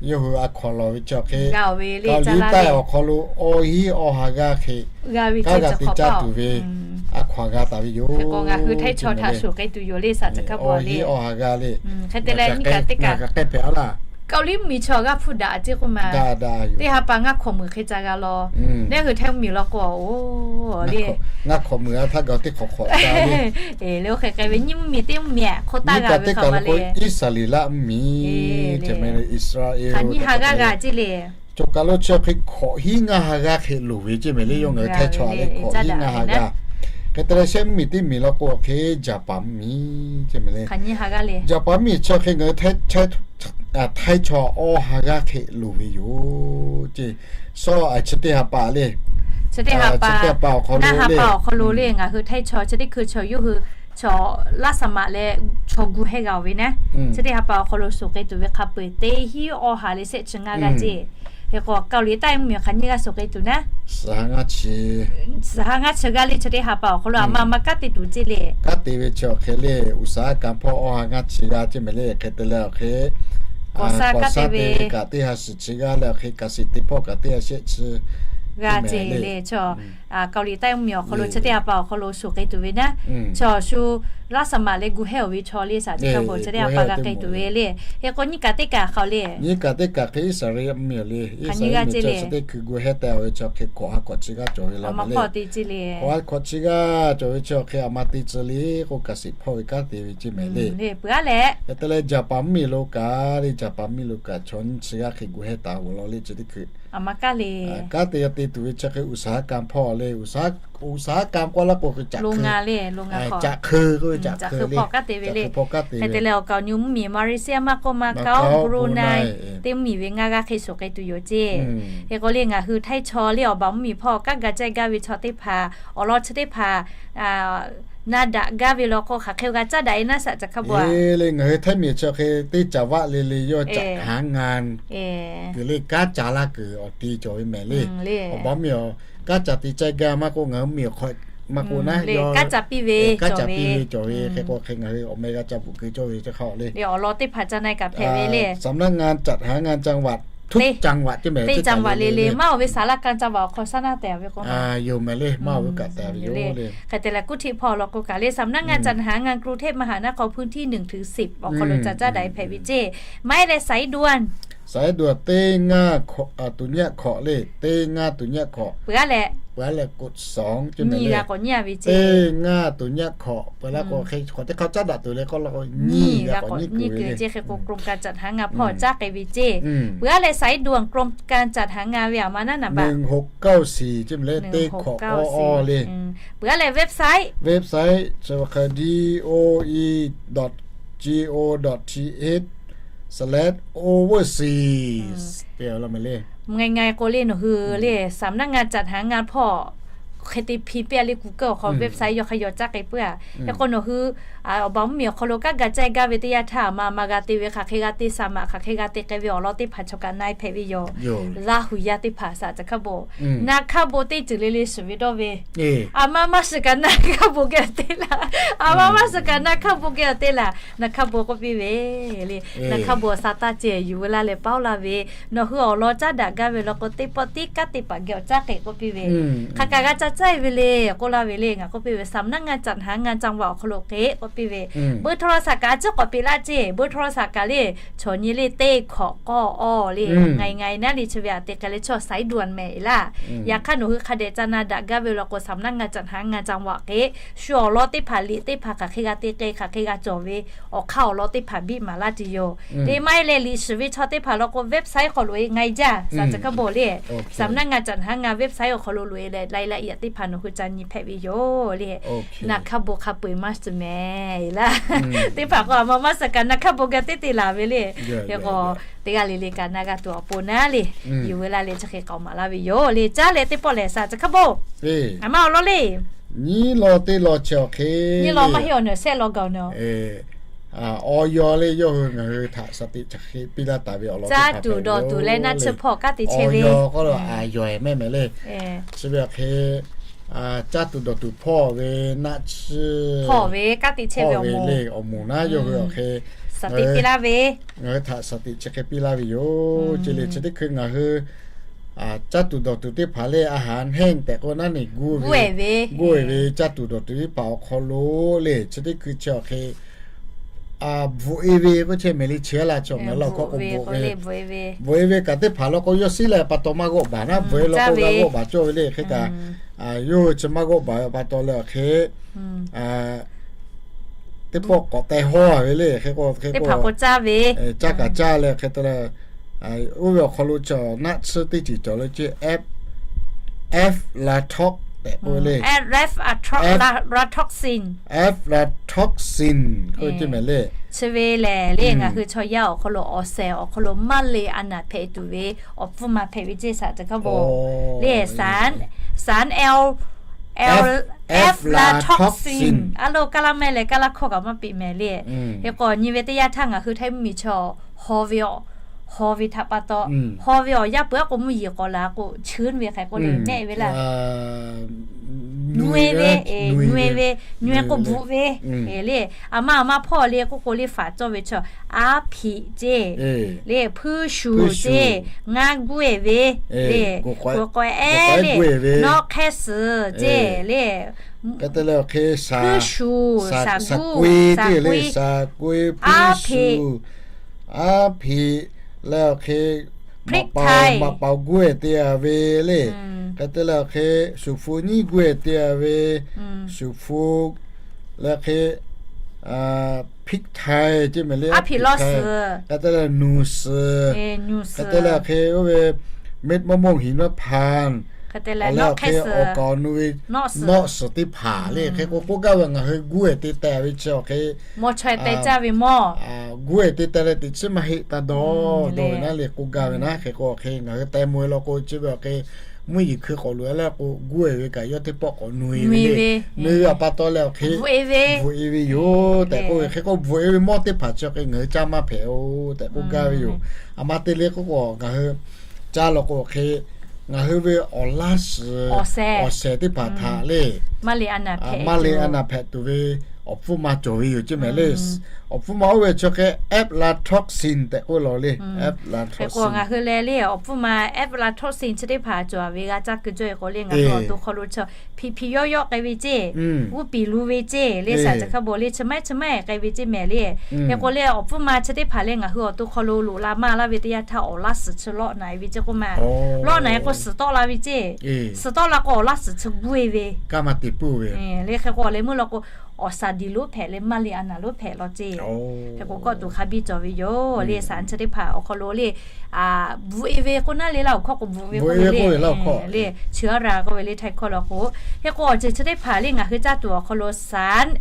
Yawˇ hui a hkaw law ve chi awˬ hk'e Kaoˍliˍ taˆ awˬ hk'aw lo awˬ hiˉ awˬ ha g'aˇ hk'e kanˉ g'a te caˇ tuˬ ve a hkaw g'a taˍ ve yoˬ. Ngaˬ hui htaiˇ chaw htaꞈ shoˍ k'ai tuˬ yoˬ le, shaˍ caꞈ hkaˇ bon le. Awˬ hiˉ awˬ ha g'aˇ le. Hk'e te leh nyi kaꞈ teˇ kaꞈ, Kaoˍliˍ mvuhˇmiˬ chaw g'aˇ hpfuhˇ daꞈ ceˇ k'oˆ ma. Teˇ ha pa ngaˇ hkawꞈ muiˬ hk'e ca g'a law. Neˇ hui htaiˇ mvuhˇmiˬ law k'o, oˬ le, ngaˇ hkawꞈ muiˬ a htaˇ ga teˇ hk'awꞈ hk'awꞈ ca le. Oˬ le, oˇ hk'e k'ai ve nyi mvuhˇmiˬ teˇ mvuhˇmiˬ hk'oˆ taˇ g'a ve hk'aˬ ma le. Iˉsaˍreˍlaˆ mvuhˇmiˬ, Iˉsaˍreˍlaˆ, nyi ha g'aˇ g'a ceˇ le. Cawˬ kaˬ lo chi hk'e hkawꞈ hiˉ ngaˇ ha g'aˇ hk'e loˍ ve ceˇ mehˍ le. Yawˇ ngaˬ hui htaiˇ chaw a leh hkawꞈ hiˉ ngaˇ ha g'aˇ. Hk'e te leh shehˆ mvuhˇmiˬ teˇ mvuhˇmiˬ law k'o hk'e Jaˍpaˍ mvuhˇmiˬ ceˇ mehˍ le. Jaˍpaˍ mvuhˇmiˬ chi hk'e ngaˬ hui htaiˇ chaw awˬ ha g'aˇ hk'e loˍ ve yoˬ ceˇ. Sawˉ a chi teˇ ha pa le, chi teˇ ha pa awˬ hk'aw lo le, ngaˬ hui htaiˇ chaw chi teˇ hkui chaw yawˇ hui chaw laˇ saˍ maꞈ leh chaw gu hehˇ g'a oˬ ve naˉ, chi teˇ ha pa awˬ hk'aw lo shoˍ k'ai tuˬ ve hk'a peu-eˬ teˇ hiˉ awˬ ha leh shehˆ chi ngaˇ g'aˇ ceˇ. Hk'e k'o Kaoˍliˍ taˆ mvuhˇmiˬ hk'aˬ nyi g'aˇ shoˍ k'ai tuˬ naˉ, shaˍ ha ngaˇ chi g'aˇ le. Chi teˇ ha pa awˬ hk'aw lo a ma ma kanˉ te tuˬ ceˇ le. Kanˉ te ve chi awˬ hk'e le, uˍsaˍaˉkaˍ hpawˇ awˬ ha ngaˇ chi g'aˇ ceˇ mehˍ le. Hk'e te leh awˬ hk'e kawꞈ sa kanˉ te ve kaꞈ teˇ ha shiˍ chi g'aˇ leh awˬ hk'e kaꞈ shiˍ te hpawˇ kaꞈ teˇ ha shehˆ chi g'aˇ ceˇ le. Chaw Kaoˍliˍ taˆ mvuhˇmiˬ awˬ hk'aw lo chi teˇ ha pa awˬ hk'aw lo shoˍ k'ai tuˬ ve naˉ, chaw shu laˇ saˍ maꞈ leh gu hehˇ oˬ ve chaw le, shaˍ chi hk'a peuˬ chi teˇ ha pa g'a k'ai tuˬ ve le. Hk'e k'o nyi kaꞈ teˇ kaꞈ hk'aw le, nyi kaꞈ teˇ kaꞈ hk'e Iˉsaˍreˍlaˆ mvuhˇmiˬ le. Iˉsaˍreˍlaˆ mvuhˇmiˬ chi teˇ hkui gu hehˇ taˍ ve chi hk'e hkawꞈ ha hkawꞈ chi g'aˇ cawˬ ve law ma le. Hkawꞈ ha hkawꞈ chi g'aˇ cawˬ ve chi hk'e a ma te tcuh le k'o kaꞈ shiˍ hpawˇ ve kanˉ te ve ceˇ mehˍ le. Hk'e te leh Jaˍpaˍ mvuhˇmiˬ lo kaꞈ le, Jaˍpaˍ mvuhˇmiˬ lo kaꞈ chaw nyi chi g'aˇ hk'e gu hehˇ taˍ ve law le. Chi teˇ hkui kanˉ te yaꞈ te tuˬ ve chi hk'e uˍsaˍaˉkaˍ hpawˇ le, uˍsaˍaˉkaˍ k'oˆ laˇ k'o hk'e caꞈ hk'eu, caꞈ hk'eu k'oˆ ve caꞈ hk'eu le, caꞈ hk'eu hpawˇ kanˉ te ve le. Hk'e te leh awˬ kaˍ awˬ nyi mvuhˇmiˬ Malaysia maˇ k'oˆ maˇ Macau, Brunei teˇ mvuhˇmiˬ ve ngaˇ g'aˇ hk'e shoˍ k'ai tuˬ yoˬ ceˇ. Hk'e k'o le ngaˬ hui htaiˇ chaw le awˬ baˬ mvuhˇmiˬ hpawˇ kanˉ ga caˇ gaˇ ve chaw teˇ hpaˍ awˬ lawn chi teˇ hpaˍ na daꞈ gaˇ ve law k'o hk'aˬ hk'e g'a caˇ daꞈ e naˉ shaꞈ caꞈ hk'a bawˬ a le. Ngaˬ hui htaiˇ miˬ chi hk'e teˇ caꞈ vaˆ le le yawˇ caꞈ haˉ ngaˇ kuiˬ le kanˉ ca laˇ kuiˬ awˬ te cawˬ ve mehˍ le. Awˬ baˬ mvuhˇmiˬ awˬ kanˉ ca te caˇ gaˇ maˇ k'oˆ ngaˬ hui miˬ awˬ hk'aw maˇ k'oˆ naˉ, kanˉ ca piˇ ve, kanˉ ca piˇ ve cawˬ ve hk'e k'o hk'e ngaˬ hui awˬ meh g'a ca bvuhꞈ keu cawˇ ve chi hk'a le. Awˬ lawn teˇ hpaˍ ca na kaꞈ hpehꞈ ve le. สำนักงานจัดหางานจังหวัด ทุกจังหวัด teˇ caˇ vaꞈ le le maˇ oˬ ve saˍ laˇ kaˇ caˇ vaꞈ awˬ hk'aw shaˉ naˇ tehꞈ ve k'o, yoˬ mehˍ le, maˇ oˬ ve kaꞈ tehꞈ ve yoˬ le. Hk'e te leh kuˇ htiˆ hpawˇ law k'o kaꞈ le สำนักงานจัดหางานกรุงเทพมหานคร พื้นที่ หนึ่งถึงสิบ awˬ hk'aw lo ca caˇ daꞈ e hpehꞈ ve ceˇ. Maˇ heˆ leh สายด่วน สายด่วน teˇ ngaˇ tuˬ nyaˇ hkawꞈ le, teˇ ngaˇ tuˬ nyaˇ hkawꞈ. Peuˬ aˉ leh, peuˬ aˉ leh กดสอง ceˇ mehˍ le, teˇ ngaˇ tuˬ nyaˇ hkawꞈ. Peuˬ laˇ k'o hk'e k'awꞈ teˇ hk'aˇ caˉ daꞈ tuˬ le k'awꞈ laˇ k'o nyiˇ g'a k'awꞈ nyiˇ kuiˬ ve ceˇ. Hk'e k'o กรมการจัดหางาน hpawˇ caˇ k'ai ve ceˇ. Peuˬ aˉ leh สายด่วน กรมการจัดหางาน ve aˬ ma naˉ naˍ baꞈ หนึ่งหกเก้าสี่ ceˇ mehˍ le, teˇ hkawꞈ k'awˇ aw le. Peuˬ aˉ leh website, website chi hk'e D O E dot G O dot T H slash overseas. Ngaˬ ngaˬ k'o le nawˬ hui le สำนักงานจัดหางาน hpawˇ hk'e te hpiˇ piˇ a le Google awˬ hk'aw website yawˇ hk'a yaw caˇ k'ai puiˉ a. Hk'e k'o nawˬ hui awˬ baˬ mvuhˇmiˬ awˬ hk'aw lo kanˉ ga caˇ gaˇ ve teˇ yanˇ htaˇ aˬ ma ma g'a te ve hk'aˬ hk'e g'a te saˍ maꞈ hk'aˬ hk'e g'a te k'ai ve awˬ lawn teˇ hpaˍ chaw kaꞈ na e hpehꞈ ve yoˬ. Laˇ hu yaˇ teˇ hpaˍ shaꞈ caꞈ hkaˇ bon, na hkaˇ bon teˇ ceuˬ le le shiˍ ve dawˇ ve. Aˬ ma maˇ shiˍ kaꞈ na hkaˇ bon geh te laˇ. Aˬ ma maˇ shiˍ kaꞈ na hkaˇ bon geh awˬ te laˇ. Na hkaˇ bon k'oˆ piˇ ve le. Na hkaˇ bon awˬ sa taˇ ceh yuˬ ve laˇ leh paoˇ laˇ ve. Nawˬ hui awˬ lawn caˉ daꞈ gaˇ ve law k'o teˇ pawˆ tiˉ kanˉ te paˍ geh awˬ caˉ k'ai k'oˆ piˇ ve. Hk'aˬ kaꞈ g'a caˇ caˇ ve le k'oˆ laˇ ve le. Ngaˬ k'oˆ piˇ ve สำนักงานจัดหางานจังหวัด awˬ hk'aw lo k'ehꞈ k'oˆ piˇ ve, เบอร์โทรศัพท์ kaꞈ a ciˉ k'awꞈ peꞈ laˇ ceˇ. เบอร์โทรศัพท์ kaꞈ le, chaw nyi le teˇ hkawꞈ k'awˇ awˇ le, ngaˬ ngaˬ naˉ le chi ve aꞈ te k'ai leh chaw สายด่วน mehˍ laˇ. Yaꞈ hk'aˇ nawˬ hui hk'a dehꞈ ca na daꞈ gaˇ ve law k'o สำนักงานจัดหางานจังหวัด k'ehꞈ shu awˬ lawn teˇ hpaˍ liꞈ teˇ hpaˍ hk'aˬ hk'e g'a te k'ai, hk'aˬ hk'e g'a cawˬ ve, awˬ hk'aˇ awˬ lawn teˇ hpaˍ biˇ maˍ laˇ tuˬ yoˬ. Le maˇ heˆ leh liꞈ shiˍ ve chaw teˇ hpaˍ law k'o website hk'aw loꞈ e ngaˬ e jaˇ. Saˍ caˬ hkaˇ bon le, สำนักงานจัดหางาน website awˬ hk'aw lo loꞈ e leh รายละเอียด teˇ hpaˍ nawˬ hui ca nyi hpehꞈ ve yoˬ le. Na hkaˇ bon hk'a peu-eˬ maˇ suh mehˍ laˇ. Teˇ hpaˍ k'o a ma maˇ suh kaꞈ na hkaˇ bon g'a teˇ te laˬ ve le. Hk'e k'o teˇ g'aˇ le le kaꞈ na g'a tuˬ awˬ pon naˉ le, yuˬ ve laˇ leh chi hk'e k'aoˍ maˍ laˇ ve yoˬ le. Caˇ leh teˇ pawˆ lehˬ saˍ caˬ hkaˇ bon, a ma awˬ lawn le, nyiˇ law teˇ law chi awˬ hk'e, nyiˇ law maˇ heˆ awˬ nawˬ shehˆ law gaˬ nawˬ. Awˬ yaw le, yawˇ hui ngaˬ hui htaꞈ shaˍ tiꞈ chi hk'e piˇ laˇ taˍ ve awˬ lawn teˇ hpaˍ hpehꞈ ve yoˬ le. Awˬ yaw k'oˆ lo a yaw e mehˆ mehˍ le. Chi ve awˬ hk'e caˇ tuˬ dawˬ tuˬ hpawˇ ve naˆ tsuhˇ hpawˇ ve le awˬ moˍ naˉ yawˇ hui awˬ hk'e ngaˬ hui htaꞈ shaˍ tiꞈ chi hk'e piˇ laˇ ve yoˬ. Chi le chi teˇ hkui ngaˬ hui caˇ tuˬ dawˬ tuˬ teˇ hpaˍ le, อาหารแห้ง tehꞈ k'oˆ naˉ ne, guˇ ve, guˇ e ve caˇ tuˬ dawˬ tuˬ teˇ hpaˍ awˬ hk'aw lo le, chi teˇ hkui chi awˬ hk'e bvuhꞈ e ve k'oˆ chehˇ mehˍ le. Chi a laˇ chi awˬ mehˍ laˇ hkawˇ k'o bvuhꞈ ve, bvuhꞈ e ve kaꞈ teˇ hpaˍ law k'o yawˇ shiˉ leh pa taw maˇ g'awˆ baˬ naˉ, bvuhꞈ e law k'o g'a g'awˆ baˬ cawˇ ve le. Hk'e kaꞈ yawˇ hui chi maˇ g'awˆ baˬ ve pa taw leh awˬ hk'e teˇ pawˆ k'awꞈ teh hawˇ ve le. Hk'e k'o hk'e k'o caˇ kaꞈ caˇ leh hk'e te leh, oˇ ve awˬ hk'aw lo chi naˆ tsuhˇ teˇ ceuˬ cawˬ le ceˇ, aflatoxin tehꞈ k'oˆ ve le. Aflatoxin, aflatoxin k'oˆ ve ceˇ mehˍ le. Chi ve lehˬ le ngaˬ hui chaw yaˇ awˬ hk'aw lo awˬ shehˍ awˬ hk'aw lo maˇ le a naˍ hpehꞈ tuˬ ve awˬ hpfuhˇ ma hpehꞈ ve ceˇ saˍ caˬ hkaˇ bon le. สาร aflatoxin a lo kaˇ laˇ mehˆ leh kaˇ laˇ hkawˇ kaꞈ maˇ piˇ mehˍ le. Hk'e k'o nyi ve teˇ yanˇ htaˇ ngaˬ hui Htaiˇ mvuhˇmiˬ chaw haw ve, haw ve htaꞈ pa taw, haw ve awˬ yanˇ peuˬ aˉ k'o mvuhˇ yeˬ k'awꞈ laˬ k'o cheuˉ ve hk'e k'oˆ le mehˆ ve laˇ. Nyu e ve, nyu e ve, nyu e k'o bvuhꞈ ve le. A ma a ma hpawˇ le k'oˆ k'o le faˍ cawˇ ve chaw, aˉ hpiꞈ ceˇ le, hpuiˇ shuˍ ceˇ, ngaˇ guˇ e ve le, k'oꞈ k'awehˉ le, nawˆ hk'ehˇ suhˍ ceˇ le, hpuiˇ shuˍ, shaˍ guˇ, shaˍ k'oe, aˉ hpiꞈ, aˉ hpiꞈ leh awˬ hk'e maꞈ paoˍ guˇ e te a ve le. Hk'e te leh awˬ hk'e shuˍ hpu nyiˉ guˇ e te a ve, shuˍ hpu leh hk'e hpiˆ htaiˍ ceˇ mehˍ le, aˉ hpiꞈ lawˇ suhˍ, hk'e te leh nuˬ suhˍ, hk'e te leh awˬ hk'e oˇ ve เม็ดมะม่วงหิมพานต์ awˬ leh awˬ hk'e awˬ kaˍ awˬ nu ve nawˆ suhˍ teˇ hpaˍ le. Hk'e k'o k'oˆ gaˇ ve ngaˬ hui guˇ e te teh ve chi awˬ hk'e mawˇ chaweh teh caˇ ve mawˇ guˇ e te teh leh teꞈ chiˉ maˇ heˆ taˇ dawˇ dawˇ ve naˉ le k'oˆ gaˇ ve naˉ. Hk'e k'o awˬ hk'e ngaˬ hui teh mawˇ e law k'o chi ve awˬ hk'e mvuhˇ yeˬ hkui k'awꞈ loꞈ e leh k'o guˇ e ve kaꞈ yawˇ teˇ pawˆ k'awꞈ nu e ve le. Nu e ve a pa taw leh awˬ hk'e bvuhꞈ e ve yoˬ tehꞈ k'oˆ ve. Hk'e k'o bvuhꞈ e ve mawˇ teˇ hpaˍ chi awˬ hk'e ngaˬ hui caˇ maˇ hpehꞈ-oˬ tehꞈ k'oˆ gaˇ ve yoˬ. A ma te le k'oˆ k'o ngaˬ hui caˇ law k'o awˬ hk'e ngaˬ hui ve awˬ laˇ suhˍ awˬ shehˍ teˇ hpaˍ htaꞈ le maˇ le a naˍ hpehꞈ tuˬ ve awˬ hpfuhˇ ma cawˬ ve yoˬ ceˇ mehˍ le. Awˬ hpfuhˇ ma oˇ ve chi hk'e aflatoxin tehꞈ k'oˆ law le. Hk'e k'o ngaˬ hui leh le awˬ hpfuhˇ ma aflatoxin chi teˇ hpaˍ cawˬ ve g'a caˇ keu cawˇ e k'o le ngaˬ hui awˬ to hk'aw lo chi hpiꞈ hpiꞈ yawˇ yawˇ k'ai ve ceˇ, g'uˇ piˍ lu ve ceˇ le, saˍ caˬ hkaˇ bon le chi maiˉ chi maiˉ k'ai ve ceˇ mehˍ le. Hk'e k'o le awˬ hpfuhˇ ma chi teˇ hpaˍ le ngaˬ hui awˬ to hk'aw lo loꞈ la maˇ laˇ ve teˇ yanˇ htaˇ awˬ laˇ suhˍ chi lawˆ na e ve ceˇ k'oˆ ma. Lawˆ na e k'o suhˍ tawˆ la ve ceˇ. Suhˍ tawˆ la k'o awˬ laˇ suhˍ chi guˇ e ve le. Hk'e k'o leh meuˇ law k'o awˬ shaˍ diˍ lonˉ hpehꞈ leh maˇ le a naˍ lonˉ hpehꞈ law ceˇ. Hk'e k'o kawˆ tuˬ hk'a biˇ cawˬ ve yoˬ le. Saˍ chi teˇ hpaˍ awˬ hk'aw lo le bvuhꞈ e ve k'oˆ naˉ le laˇ awˬ hkawˇ k'o bvuhꞈ ve k'oˆ ve le. Chi a ra k'oˆ ve le Htaiˇ hkawˇ law k'o. Hk'e k'o awˬ ceuˬ chi teˇ hpaˍ le ngaˬ hui caˇ tuˬ awˬ hk'aw lo saˍ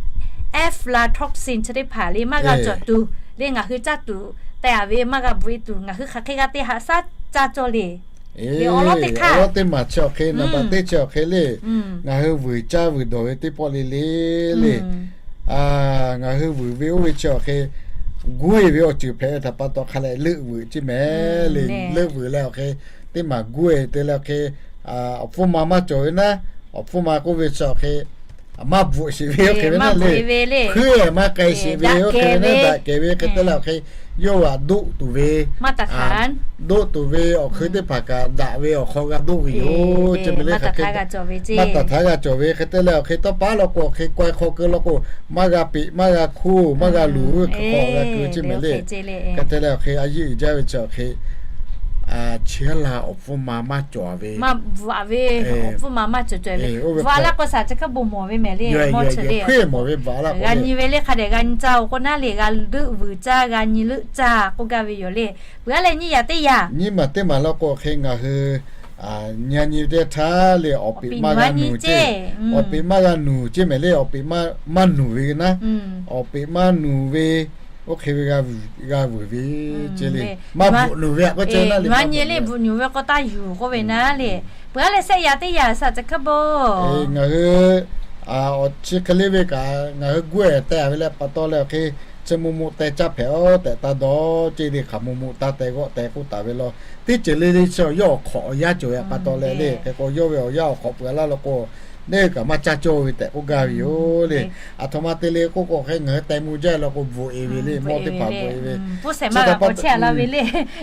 aflatoxin chi teˇ hpaˍ le maˇ g'a cawˬ tuˬ le ngaˬ hui caˇ tuˬ teh a ve maˇ g'a bvuhꞈ e tuˬ ngaˬ hui hk'aˬ hk'e g'a te haꞈ shaˉ caˇ cawˇ le. Awˬ lawn teˇ hk'aˇ, awˬ lawn teˇ maˬ chi awˬ hk'e naˍ baꞈ teˇ chi awˬ hk'e le ngaˬ hui vuiˬ caˇ vuiˬ dawˬ ve teˇ pawˆ le le le ngaˬ hui vuiˬ ve oˇ ve chi awˬ hk'e guˇ e ve awˬ ceuˬ hpehꞈ ve htaꞈ pa taw hk'a leh leuˆ vuiˬ ceˇ mehˍ le. Leuˆ vuiˬ leh awˬ hk'e teˇ maˬ guˇ e te leh awˬ hk'e awˬ hpfuhˇ ma maˇ cawˬ ve naˉ, awˬ hpfuhˇ ma k'oˆ ve chi awˬ hk'e maˇ bvuhꞈ sheˍ ve oˇ hk'e ve naˉ le. Hkui maˇ k'ai sheˍ ve oˇ hk'e ve naˉ daꞈ kehˬ ve hk'e te leh awˬ hk'e yawˇ htaꞈ doˆ tuˬ ve, doˆ tuˬ ve awˬ hk'eun teˇ hpaˍ kaꞈ daꞈ ve awˬ hk'aw g'a doˆ ve yoˬ. Chi mehˍ le hk'aˬ hk'e maˇ taˍ htaˇ g'a cawˬ ve hk'e te leh awˬ hk'e tawˇ pa law k'o awˬ hk'e k'ai hk'aw keu law k'o, maˇ g'a peꞈ maˇ g'a hkoˇ maˇ g'a luˬ ve hk'e k'awꞈ g'a keu chi mehˍ le. Hk'e te leh awˬ hk'e a yeˇ uiˍ jaˇ ve chi awˬ hk'e chi ha la awˬ pfuhˇ ma maˇ cawˬ ve, awˬ pfuhˇ ma maˇ cawˬ cawˬ ve, bvuhꞈ a laˇ k'o shaˍ chi hk'e bon mawˬ ve mehˍ le. Mawˇ chi le, g'a nyi ve le hk'a dehꞈ g'a nyi caˇ-oˬ k'o naˉ le, g'a leuˆ vuiˬ caˇ g'a nyi leuˆ caˇ k'oˆ gaˇ ve yoˬ le. Peuˬ a leh nyiˇ yaꞈ teˇ yaꞈ, nyiˇ maˬ teˇ maˬ law k'o hk'e ngaˬ hui nyi nyi teˇ htaˇ le awˬ peꞈ maˇ g'a nuˬ ceˇ, awˬ peꞈ maˇ g'a nuˬ ceˇ mehˍ le. Awˬ peꞈ maˇ nuˬ ve naˉ, awˬ peꞈ maˇ nuˬ ve, oˇ hk'e ve g'a vuiˬ ve ceˇ le. Maˇ bvuhꞈ nuˬ ve a k'o, nyi le bvuhꞈ nuˬ ve k'o taˇ yuˬ k'oˆ ve naˉ le. Peuˬ a leh shehˆ yaꞈ teˇ yaꞈ shaˍ chi hk'e bon, ngaˬ hui awˬ chi hk'e le ve kaꞈ ngaˬ hui guˇ-eˬ teh a ve leh pa taw leh awˬ hk'e chi mo mo teh caˇ hpehꞈ-oˬ tehꞈ taˇ dawˇ ceˇ le. Hk'aˬ mo mo taˇ teh g'awˆ teh k'oˆ taˍ ve law, teˇ ceuˬ le le chi awˬ yawˇ awˬ hk'awꞈ awˬ yanˇ cawˬ ve pa taw leh le. Hk'e k'o yawˇ ve awˬ yanˇ awˬ hk'awꞈ peuˬ a laˇ law k'o, neˇ hui kaꞈ maˇ caˇ cawˇ ve tehꞈ k'oˆ gaˇ ve yoˬ le. Aˬ htoꞈ ma te le k'oˆ k'o hk'e ngaˬ hui teh mo jaˇ law k'o bvuhꞈ-e ve le, mawˇ teˇ hpaˍ bvuhꞈ-e ve.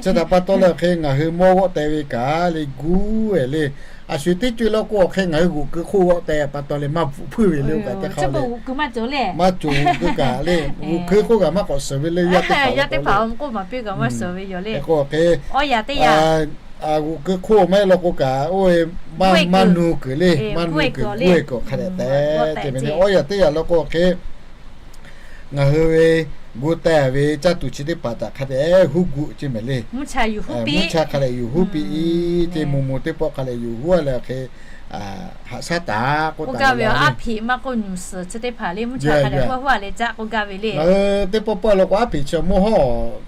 Chi htaꞈ pa taw leh hk'e ngaˬ hui mawˇ g'awˆ teh ve kaꞈ le guˇ-eˬ le. A shu teˇ co e law k'o awˬ hk'e ngaˬ hui g'oꞈ keu hk'oˆ g'awˆ teh pa taw leh maˇ bvuhꞈ puiˉ ve le. Oˇ kaꞈ teˇ hk'a le maˇ cawˬ kuˇ kaꞈ le, g'oꞈ keu hk'oˆ kaꞈ maˇ k'awꞈ suhˍ ve le. Yaˇ teˇ hpaˍ yaˇ teˇ hpaˍ k'oˆ maˍ piˇ kaꞈ maˇ suhˍ ve yoˬ le. K'o hk'e g'oꞈ keu hk'oˆ maˇ heˆ law k'o kaꞈ oˇ ve maˇ nuˇ kuiˬ le, maˇ nuˇ kuiˬ guˇ-eˬ k'o hk'a dehꞈ teh ceˇ mehˍ le. Awˇ yaꞈ teˇ yaꞈ law k'o hk'e ngaˬ hui ve gu teh ve caˇ tuˬ chi teˇ hpaˍ htaꞈ hk'a dehꞈ huˉ gu ceˇ mehˍ le. Mvuhˇ cha hk'a dehꞈ yuˬ huˉ piˇ-e ceˇ, mo mo teˇ pawˆ hk'a dehꞈ yuˬ huˉ a leh awˬ hk'e haꞈ shaˉ taˍ k'oˆ taˍ ve le. Aˉ hpeꞈ maˇ k'oˆ nuˬ suhˍ chi teˇ hpaˍ le mvuhˇ cha hk'a dehꞈ huˉ a leh caˇ k'oˆ gaˇ ve le. Ngaˬ hui teˇ pawˆ pawˆ law k'o aˉ hpeꞈ chi mawˇ hawˉ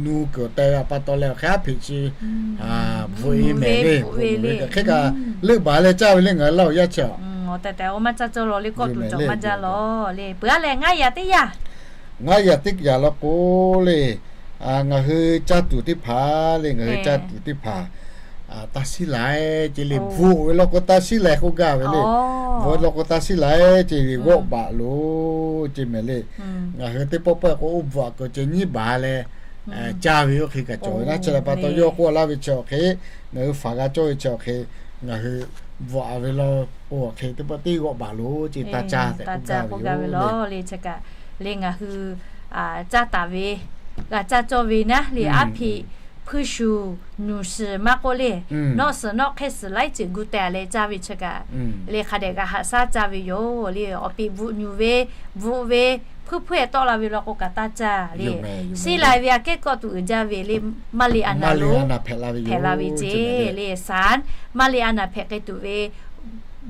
nuˇ kuiˬ teh ve pa taw leh awˬ hk'e aˉ hpeꞈ chi bvuhꞈ-e mehˍ le. Hk'e kaꞈ leuˆ baˬ leh caˇ ve le ngaˬ hui Laˇ huˍ yaˇ chi a. Awˬ tehˬ tehˬ oˇ maˇ caˇ cawˇ law le, kawˆ tuˬ cawˬ maˇ jaˇ law le. Peuˬ a leh ngaˇ yaꞈ teˇ yaꞈ, ngaˇ yaꞈ teˇ yaꞈ law k'o le, ngaˬ hui caˇ tuˬ teˇ hpaˍ le, ngaˬ hui caˇ tuˬ teˇ hpaˍ taˇ shiˉ laiˉ ceˇ le. Bvuhꞈ ve law k'o taˇ shiˉ laiˉ k'oˆ gaˇ ve le. Bvuhꞈ ve law k'o taˇ shiˉ laiˉ ceˇ le, g'awˆ baˬ loˬ ceˇ mehˍ le. Ngaˬ hui teˇ pawˆ pawˆ k'o oˇ bvuhꞈ a kuˬ ceh nyiˉ baˬ leh caˇ ve oˇ hk'e kaꞈ cawˬ ve naˉ. Chi htaꞈ pa taw yawˇ k'oˆ laˇ ve chi awˬ hk'e, ngaˬ hui faˍ g'a cawˇ ve chi awˬ hk'e, ngaˬ hui bvuhꞈ a ve law k'o awˬ hk'e teˇ pawˆ teˇ g'awˆ baˬ loˬ ceˇ taˇ caˇ tehꞈ k'oˆ gaˇ ve yoˬ le. Chi kaꞈ le ngaˬ hui caˇ taˍ ve, g'a caˇ cawˇ ve naˉ le, aˉ hpeꞈ hpuiˇ shuˍ nuˬ shiˍ maˇ k'oˆ le, nawˆ suhˍ nawˆ hk'e suhˍ laiˉ ceuˬ gu teh leh caˇ ve chi kaꞈ le hk'a dehꞈ g'a haꞈ shaˉ caˇ ve yoˬ le. Awˬ peꞈ bvuhꞈ nuˬ ve, bvuhꞈ ve, hpuiˇ hpuiˇ-eˬ tawˆ la ve law k'o kaꞈ taˇ caˇ le. Shiˉ laiˉ ve aꞈ kehˉ kawˆ tuˬ uiˍ jaˇ ve le, maˇ le a naˍ lo hpehꞈ la ve ceˇ le. Saˍ maˇ le a naˍ hpehꞈ k'ai tuˬ ve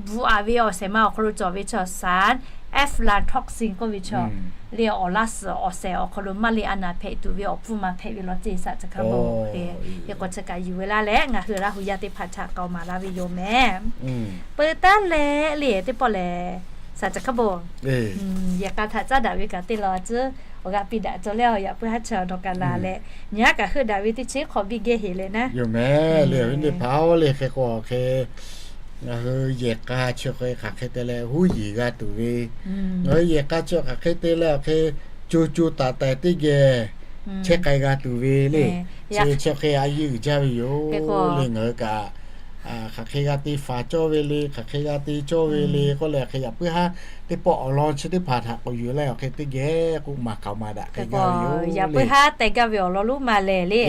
bvuhꞈ a ve awˬ shehˍ ma awˬ hk'aw lo cawˬ ve chaw saˍ, aflatoxin k'oˆ ve chaw le, awˬ laˇ suhˍ awˬ shehˍ awˬ hk'aw lo maˇ le a naˍ hpehꞈ tuˬ ve awˬ pfuhˇ ma hpehꞈ ve law ceˇ shaˍ chi hk'a bon. Hk'e k'o chi kaꞈ yuˬ ve laˇ leh ngaˬ hui Laˇ huˍ yaˇ teˇ hpaˍ htaꞈ k'aoˍ maˍ laˇ ve yoˬ mehˍ. Peu taˉ leh le teˇ pawˆ lehˬ, shaˍ chi hk'a bon, yehˬ k'a htaꞈ caˉ daꞈ ve kaꞈ teˇ law tcuhˉ awˬ g'a piˇ daꞈ cawˬ leh awˬ yaꞈ puiˉ haˉ chi awˬ dawˬ kaꞈ laˬ leh, nyi haˉ kaꞈ heuˆ daꞈ ve teˇ chi hk'awꞈ biˇ gehˇ heˍ leh naˉ. Yoˬ mehˍ le, awˬ viˉ teˇ hpaˍ-oˬ le, hk'e k'o hk'e ngaˬ hui yehˬ k'a chi hk'e hk'aˬ hk'e te leh huˉ yeˬ g'a tuˬ ve, ngaˬ hui yehˬ k'a chi hk'aˬ hk'e te leh awˬ hk'e co co taiˍ taiˍ teˇ geh chehˇ k'ai g'a tuˬ ve le. Chi chi hk'e a yeˇ uiˍ jaˇ ve yoˬ le. Ngaˬ hui kaꞈ hk'aˬ hk'e g'a te faˍ cawˇ ve le, hk'aˬ hk'e g'a te cawˇ ve le k'oˆ leh hk'e yaꞈ puiˉ haˉ teˇ pawˆ awˬ lawn chi teˇ hpaˍ htaꞈ k'awꞈ yuˬ leh awˬ hk'e teˇ geh k'oˆ maˍ k'aoˍ maˍ daꞈ hk'e gaˇ ve yoˬ. Yaꞈ puiˉ haˉ teh gaˇ ve awˬ lawn lonˉ ma lehˬ le,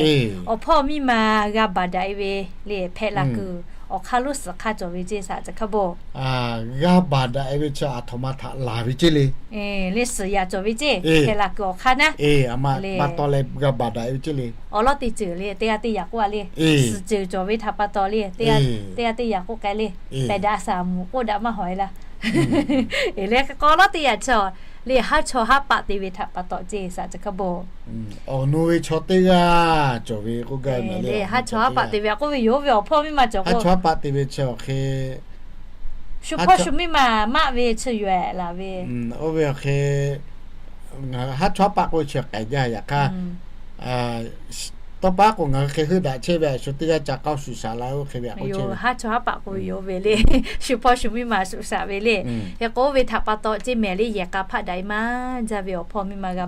awˬ hpawˇ miˇ ma g'a baˬ daꞈ-e ve le hpehꞈ la kuiˬ awˬ hk'aˇ lonˉ suhˍ hk'aˇ cawˬ ve ceˇ shaˍ chi hk'a bon. G'a baˬ daꞈ-e ve chi aˬ htoꞈ ma htaꞈ laˬ ve ceˇ le. Le suhˍ yaꞈ cawˬ ve ceˇ hpehꞈ la kuiˬ awˬ hk'aˇ naˉ. Aˬ htoꞈ ma pa taw leh g'a baˬ daꞈ-e ve ceˇ le. Awˬ lawn teˇ ceuˬ le teˇ g'aˇ teˇ yaꞈ k'oˆ a le, suhˍ ceuˬ cawˬ ve htaꞈ pa taw le, teˇ g'aˇ teˇ yaꞈ k'oˆ k'ai le, pehˬ daꞈ a shaˍ mvuhˬ k'oˆ daꞈ maˇ hawˍ e laˇ. Eˬ leh hk'e k'o awˬ lawn teˇ yaꞈ chi le haˉ chaw haˉ paˆ te ve htaꞈ pa taw ceˇ shaˍ chi hk'a bon. Awˬ nu ve chaw teˇ g'aˇ cawˬ ve k'oˆ gaˇ ve le, haˉ chaw haˉ paˆ te ve k'oˆ ve yoˬ ve awˬ hpawˇ miˇ ma cawˬ k'o, haˉ chaw haˉ paˆ te ve chi awˬ hk'e shu hpawˇ shu miˇ ma maˇ ve chi yoˬ-e laˬ ve. Oˇ ve awˬ hk'e haˉ chaw haˉ paˆ k'oˆ ve chi k'ai jaˇ yaꞈ hk'aˇ Tawˇ pa k'o ngaˬ hui hk'e heuˆ daꞈ chehˇ ve a shu teˇ g'aˇ ca k'aoˇ shuˍ shaˍ la oˇ hk'e ve a k'oˆ chehˇ ve, haˉ chawˇ haˉ paˆ k'o yoˬ ve le. Shu hpawˇ shu miˇ ma shuˍ shaˍ ve le. Hk'e k'o oˇ ve htaꞈ pa taw ceˇ mehˍ le yehˬ k'a hpaˆ daꞈ e maˇ jaˇ ve awˬ hpawˇ miˇ ma g'a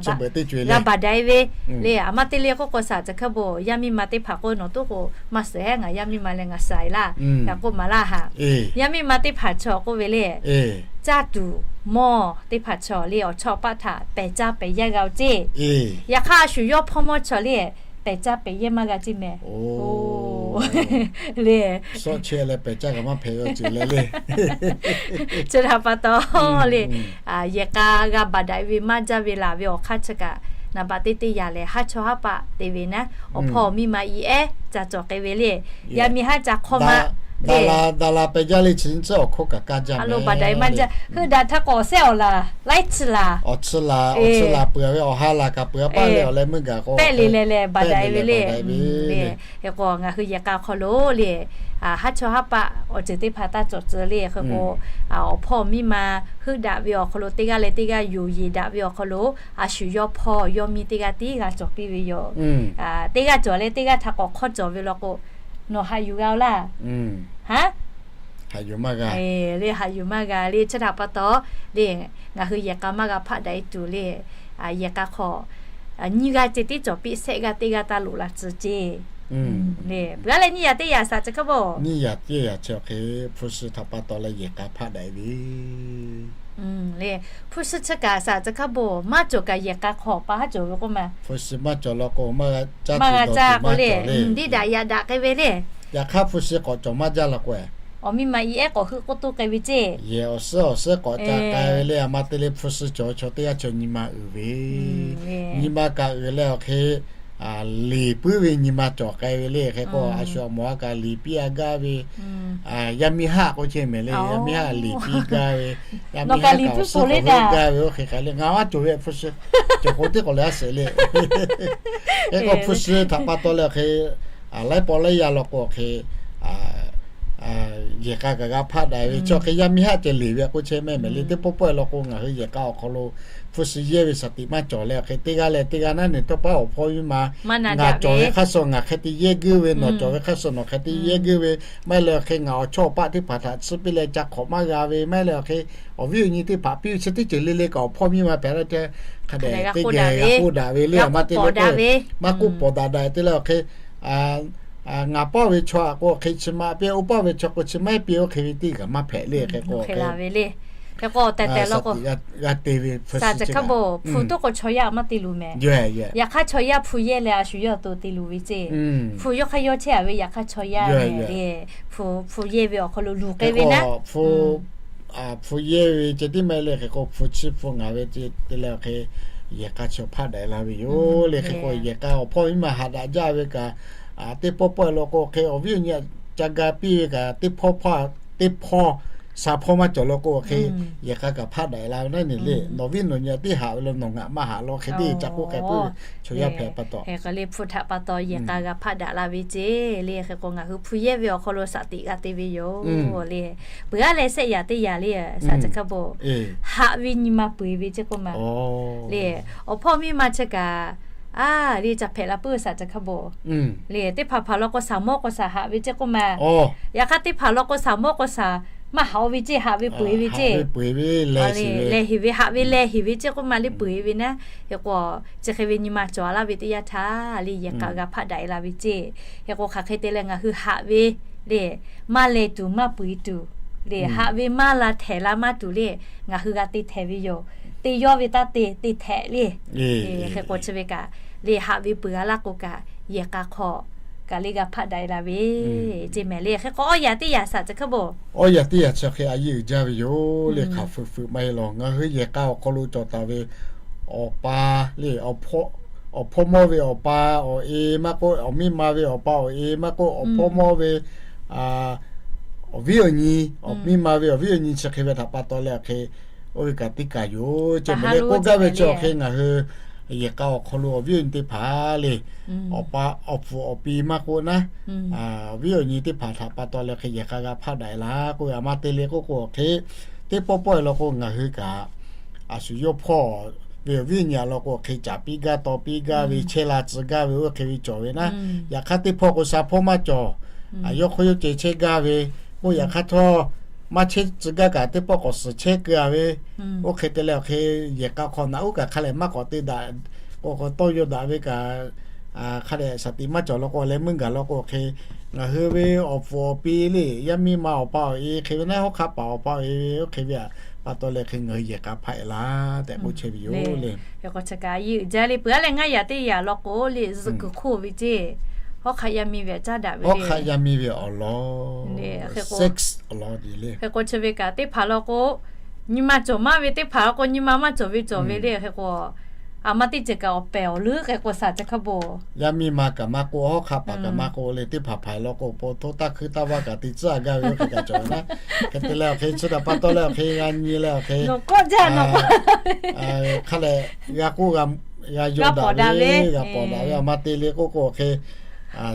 baˬ daꞈ e ve le. A ma te le k'oˆ k'o shaˍ chi hk'aˇ bon yaˇ miˇ ma teˇ hpaˍ k'o nawˬ toˉ k'o maˇ suhˍ heˉ, ngaˬ yaˇ miˇ ma leh ngaˬ suhˍ e laˇ, ngaˬ k'oˆ maˍ laˇ haꞈ. Yaˇ miˇ ma teˇ hpaˍ chaw k'oˆ ve le, caˇ tuˬ mawˇ teˇ hpaˍ chaw le awˬ chawˇ paˆ htaꞈ pehˬ caˇ pehˬ yaˇ g'a-o ceˇ. Yaꞈ hk'aˇ a shu yawˇ hpawˇ mawˇ chaw le pehˬ caˇ pehˬ yaˇ maˇ g'a ceˇ mehˍ le. Chi htaꞈ pa taw le, yehˬ k'a g'a baˬ daꞈ e ve maˇ jaˇ ve laˬ ve awˬ hk'aˇ chi kaꞈ, naˍ baꞈ teˇ teˇ yaꞈ lehˬ haˉ chawˇ haˉ paˆ te ve naˉ, awˬ hpawˇ miˇ ma i ehˉ ca cawˬ k'ai ve le. Yaˇ miˇ haˉ ca hk'awˇ ma le, daˍ laˬ pehˬ jaˇ le chi nyi tcuhˉ awˬ hk'oˆ kaꞈ kaˇ jaˇ mehˍ lo baˬ daꞈ e maˇ jaˇ. Heuˆ daꞈ htaˇ k'awꞈ sehˉ awˬ laˬ laiˉ chi laˬ, awˬ chi laˬ peuˬ ve awˬ ha laˬ kaꞈ peuˬ a paˆ leh awˬ leh meuˇ gaˬ k'o pehˆ le leh leh baˬ daꞈ e ve le. Hk'e k'o ngaˬ hui yehˬ k'a hk'aw lo le, haˉ chawˇ haˉ paˆ awˬ ceuˬ teˇ hpaˍ taˇ cawˬ tcuh le. Hk'e k'o awˬ hpawˇ miˇ ma heuˆ daꞈ ve awˬ hk'aw lo teˇ g'aˇ leh teˇ g'aˇ yoˬ yeˬ daꞈ ve awˬ hk'aw lo a shu yawˇ hpawˇ yawˇ miˇ teˇ g'aˇ tiˉ g'a cawˬ piˇ ve yoˬ. Teˇ g'aˇ cawˬ leh teˇ g'aˇ htaꞈ k'awꞈ hk'awˇ cawˬ ve law k'o, nawˬ haꞈ yuˬ g'a-o laˇ. Haˉ, haꞈ yuˬ maˇ g'a le, haꞈ yuˬ maˇ g'a le. Chi htaꞈ pa taw le, ngaˬ hui yehˬ k'a maˇ g'a hpaˆ daꞈ e tuˬ le, yehˬ k'a hk'aw nyiˇ g'aˇ ceh tiˉ cawˬ piˇ, shehˆ g'aˇ teˇ g'aˇ taˇ loꞈ la tcuh ceˇ. Peuˬ a leh nyiˇ yaꞈ teˇ yaꞈ shaˍ chi hk'aˇ bon, nyiˇ yaꞈ teˇ yaꞈ chi hk'e hpu shi htaꞈ pa taw leh yehˬ k'a hpaˆ daꞈ e ve le. Hpu shi chi kaꞈ shaˍ chi hk'aˇ bon maˇ cawˬ kaꞈ yehˬ k'a hk'aw pa haˉ cawˬ ve k'oˆ ma. Hpu shi maˇ cawˬ law k'o maˇ g'a caˇ tuˬ dawˬ tuˬ maˇ cawˬ le. Diˇ daꞈ yaꞈ daꞈ k'ai ve le. Yaꞈ hk'aˇ hpu shi k'awꞈ cawˬ maˇ jaˇ law k'o, awˬ miˇ ma i ehˉ k'awꞈ heuˆ k'oˆ toˇ k'ai ve ceˇ. Yehˬ awˬ suhˉ awˬ suhˉ k'awꞈ ca k'ai ve le. A ma te le hpu shi cawˬ chaw teˇ g'aˇ chaw nyi ma uiˍ ve, nyi ma kaꞈ uiˍ leh awˬ hk'e liˍ puiˉ ve nyi ma cawˬ k'ai ve le. Hk'e k'o a shu awˬ mawˬ a kaꞈ liˍ piˇ a gaˇ ve, yaˇ miˇ haˉ k'oˆ chehˇ mehˍ le. Yaˇ miˇ haˉ liˍ piˇ gaˇ ve, yaˇ miˇ haˉ kaꞈ awˬ suhˉ k'awꞈ heuˆ gaˇ ve oˇ hk'e hk'a le ngaˬ maˇ cawˬ ve hpu shi cawˬ k'o teˇ k'awꞈ leh a sheˍ le. Hk'e k'o hpu shi htaꞈ pa taw leh awˬ hk'e laiˉ pawˆ laiˉ yaˇ law k'o awˬ hk'e yehˬ k'a kaꞈ g'a hpaˆ daꞈ ve chaw hk'e yaˇ miˇ haˉ ceh liˍ ve k'oˆ chehˇ mehˍ mehˍ le. Teˇ pawˆ pawˆ e law k'o ngaˬ hui yehˬ k'a awˬ hk'aw lo hpu shi yehˇ ve shaˍ tiꞈ maˇ cawˬ leh awˬ hk'e teˇ g'aˇ leh teˇ g'aˇ naˉ neˬ tawˇ paˉ awˬ hpawˇ miˇ ma ngaˬ cawˬ ve hk'aˇ suh ngaˬ hk'e te yehˇ guiˇ ve, nawˬ cawˬ ve hk'aˇ suh nawˬ hk'e te yehˇ guiˇ ve, maˇ heˆ leh awˬ hk'e ngaˬ awˬ chawˇ awˬ paˆ teˇ hpaˍ htaꞈ tsuhˇ piˇ leh ca hk'awꞈ maˇ g'a ve, maˇ heˆ leh awˬ hk'e awˬ viˉ awˬ nyi teˇ hpaˍ piˇ ve chi teˇ ceuˬ le le kaꞈ awˬ hpawˇ miˇ ma hpehꞈ la te hk'a dehꞈ teˇ geh g'a k'oˆ daꞈ ve le. Maˇ te le k'o maˇ k'oˆ pawˍ daꞈ daꞈ te leh awˬ hk'e ngaˬ pawˆ ve chaw a k'o hk'e chi ma piˇ, oˇ pawˆ ve chaw k'o chi maˇ piˇ oˇ hk'e ve teˇ g'aˇ maˇ hpehꞈ le. Hk'e k'o hk'e la ve le. Hk'e k'o tehꞈ tehꞈ law k'o, g'a te ve hpu shi chi hk'aˇ bon hpu toˉ k'o chaw yaˇ maˇ te luˬ mehˍ. Yaꞈ hk'aˇ chaw yaˇ hpu yehˇ leh a shu yawˇ to te luˬ ve ceˇ. Hpu yawˇ hk'aˇ yawˇ chehˇ a ve yaꞈ hk'aˇ chaw yaˇ mehˍ le. Hpu yehˇ ve awˬ hk'aw lo luˬ k'ai ve naˉ, hpu yehˇ ve ceh tiˉ maˇ heˆ le. Hk'e k'o hpu chi hpu ngaˬ ve te leh awˬ hk'e yehˬ k'a chi hpaˆ daꞈ la ve yoˬ le. Hk'e k'o yehˬ k'a awˬ hpawˇ miˇ ma haꞈ daꞈ jaˇ ve kaꞈ, teˇ pawˆ pawˆ e law k'o hk'e awˬ viˉ awˬ nyi ca ga piˇ ve kaꞈ teˇ hpawˇ hpaˇ teˇ hpawˇ sha hpawˇ maˇ cawˬ law k'o hk'e yehˬ k'a kaꞈ hpaˆ daꞈ la ve naˉ neˬ le. Nawˬ viˉ nawˬ nyi teˇ haꞈ ve lo nawˬ ngaˬ maˇ haꞈ law hk'e teˇ ca k'oˆ k'ai puiˉ ve chaw yaˇ hpehꞈ pa taw. Hk'e k'o le hpu htaꞈ pa taw yehˬ k'a g'a hpaˆ daꞈ la ve ceˇ le. Hk'e k'o ngaˬ hui hpu yehˇ ve awˬ hk'aw lo shaˍ tiꞈ g'a te ve yoˬ le. Peuˬ a leh shehˆ yaꞈ teˇ yaꞈ le shaˍ chi hk'aˇ bon, haꞈ ve nyi ma peu eˬ ve ceˇ k'oˆ ma le. Awˬ hpawˇ miˇ ma chi kaꞈ a le ca hpehꞈ la puiˉ shaˍ chi hk'aˇ bon le. Teˇ hpaˍ hpaˍ law k'o shaˍ mawˇ k'o shaˍ haꞈ ve ceˇ k'oˆ ma. Yaꞈ hk'aˇ teˇ hpaˍ law k'o shaˍ mawˇ k'o shaˍ maˇ haꞈ-o ve ceˇ, haꞈ ve peu eˬ ve ceˇ. Leh heˍ ve haꞈ ve leh heˍ ve ceˇ k'oˆ ma le peu eˬ ve naˉ. Hk'e k'o chi hk'e ve nyi ma cawˬ laˇ ve teˇ yanˇ htaˇ le yehˬ k'a g'a hpaˆ daꞈ e la ve ceˇ. Hk'e k'o hk'aˬ hk'e te leh ngaˬ hui haꞈ ve le maˇ leh tuˬ maˇ peu eˬ tuˬ le, haꞈ ve maˇ la htehꞈ la maˇ tuˬ le, ngaˬ hui g'a te htehꞈ ve yoˬ. Te yawˇ ve taˇ te te htehꞈ le. Hk'e k'o chi ve kaꞈ le haꞈ ve peu eˬ g'a laˇ k'o kaꞈ yehˬ k'a hk'aw kaꞈ le g'a hpaˆ daꞈ e la ve ceˇ mehˍ le. Hk'e k'o awˬ yaꞈ teˇ yaꞈ shaˍ chi hk'aˇ bon, awˬ yaꞈ teˇ yaꞈ chi hk'e a yeˇ uiˍ jaˇ ve yoˬ le. Hk'aˬ fuiˍ fuiˍ maˇ heˆ law ngaˬ hui yehˬ k'a awˬ hk'aw lo cawˬ taˍ ve awˬ pa le, awˬ hpawˇ mawˇ ve awˬ pa awˬ e maˇ k'oˆ, awˬ miˇ ma ve awˬ pa awˬ e maˇ k'oˆ, awˬ hpawˇ mawˇ ve awˬ viˉ awˬ nyi, awˬ miˇ ma ve awˬ viˉ awˬ nyi chi hk'e ve htaꞈ pa taw leh hk'e oˇ ve kaꞈ teˇ kaˬ yoˬ ceˇ mehˍ le. K'oˆ gaˇ ve chi awˬ hk'e ngaˬ hui yehˬ k'a awˬ hk'aw lo awˬ viˉ awˬ nyi teˇ hpaˍ le, awˬ pa awˬ pfuhˍ awˬ pi maˇ k'oˆ naˉ, awˬ viˉ awˬ nyi teˇ hpaˍ htaꞈ pa taw leh hk'e yehˬ k'a g'a hpaˆ daꞈ e la k'oˆ ve a ma te le k'oˆ k'o hk'e, teˇ pawˆ pawˆ e law k'o ngaˬ hui kaꞈ a shu yawˇ hpawˇ ve awˬ viˉ awˬ nyi law k'o hk'e caˍ piˇ gaˇ taw piˇ gaˇ ve, chehˇ la tcuh gaˇ ve oˇ hk'e ve cawˬ ve naˉ. Yaꞈ hk'aˇ teˇ hpawˇ k'o sha hpawˇ maˇ cawˬ. Yawˇ hk'oˆ yawˇ ceh chehˇ gaˇ ve, oˇ yaꞈ hk'aˇ htawˇ maˇ chehˇ tcuh gaˇ kaꞈ teˇ pawˆ k'awꞈ suhˍ chehˇ keu a ve, oˇ hk'e te leh awˬ hk'e yehˬ k'a hk'aw naꞈ uˉ kaꞈ hk'a lehˬ maˇ k'awꞈ te daꞈ, k'awꞈ k'awꞈ tawˇ yaw daꞈ ve kaꞈ, hk'a lehˬ shaˍ tiꞈ maˇ cawˬ law k'o leh meuˇ gaˬ law k'o hk'e, ngaˬ hui ve awˬ pfuhˍ awˬ pi le, yaˇ miˇ ma awˬ pa awˬ e hk'e ve naˉ, hawˉ hk'aˆ paˍ awˬ pa awˬ e ve oˇ hk'e ve aꞈ pa taw leh hk'e ngaˬ hui yehˬ k'a hpaˆ e laˇ tehꞈ k'oˆ chehˇ ve yoˬ le. Hk'e k'o chi kaꞈ yeˇ uiˍ jaˇ le. Peuˬ aˉ leh ngaˇ yaꞈ teˇ yaꞈ law k'o le zuhꞈ kuiˬ hk'oˆ ve ceˇ, hawˉ hk'aˆ yaˇ miˇ ve aꞈ caˉ daꞈ ve le. Hawˉ hk'aˆ yaˇ miˇ ve awˬ lawn, sex awˬ lawn le. Hk'e k'o chi ve kaꞈ teˇ hpaˍ law k'o, nyi ma cawˬ maˇ ve teˇ hpaˍ law k'o nyi ma maˇ cawˬ ve cawˬ ve le. Hk'e k'o, a ma teˇ ceuˬ kaꞈ awˬ pehˍ awˬ leuˉ hk'e k'o shaˍ chi hk'a bo, yaˇ miˇ ma kaꞈ maˇ k'oˆ, hawˉ hk'aˆ paˍ kaꞈ maˇ k'oˆ le, teˇ hpaˍ hpaˍ law k'o po htoˇ taˇ hkuiˇ taˇ vaˇ kaꞈ te tcuhˉ a gaˇ ve oˇ hk'e kaꞈ cawˬ ve naˉ. Hk'e te leh awˬ hk'e chi htaꞈ pa taw leh awˬ hk'e g'a nyi leh awˬ hk'e, hk'a lehˬ g'a k'oˆ g'a yaw daꞈ ve, g'a pawˍ daꞈ ve, a ma te le k'oˆ k'o awˬ hk'e,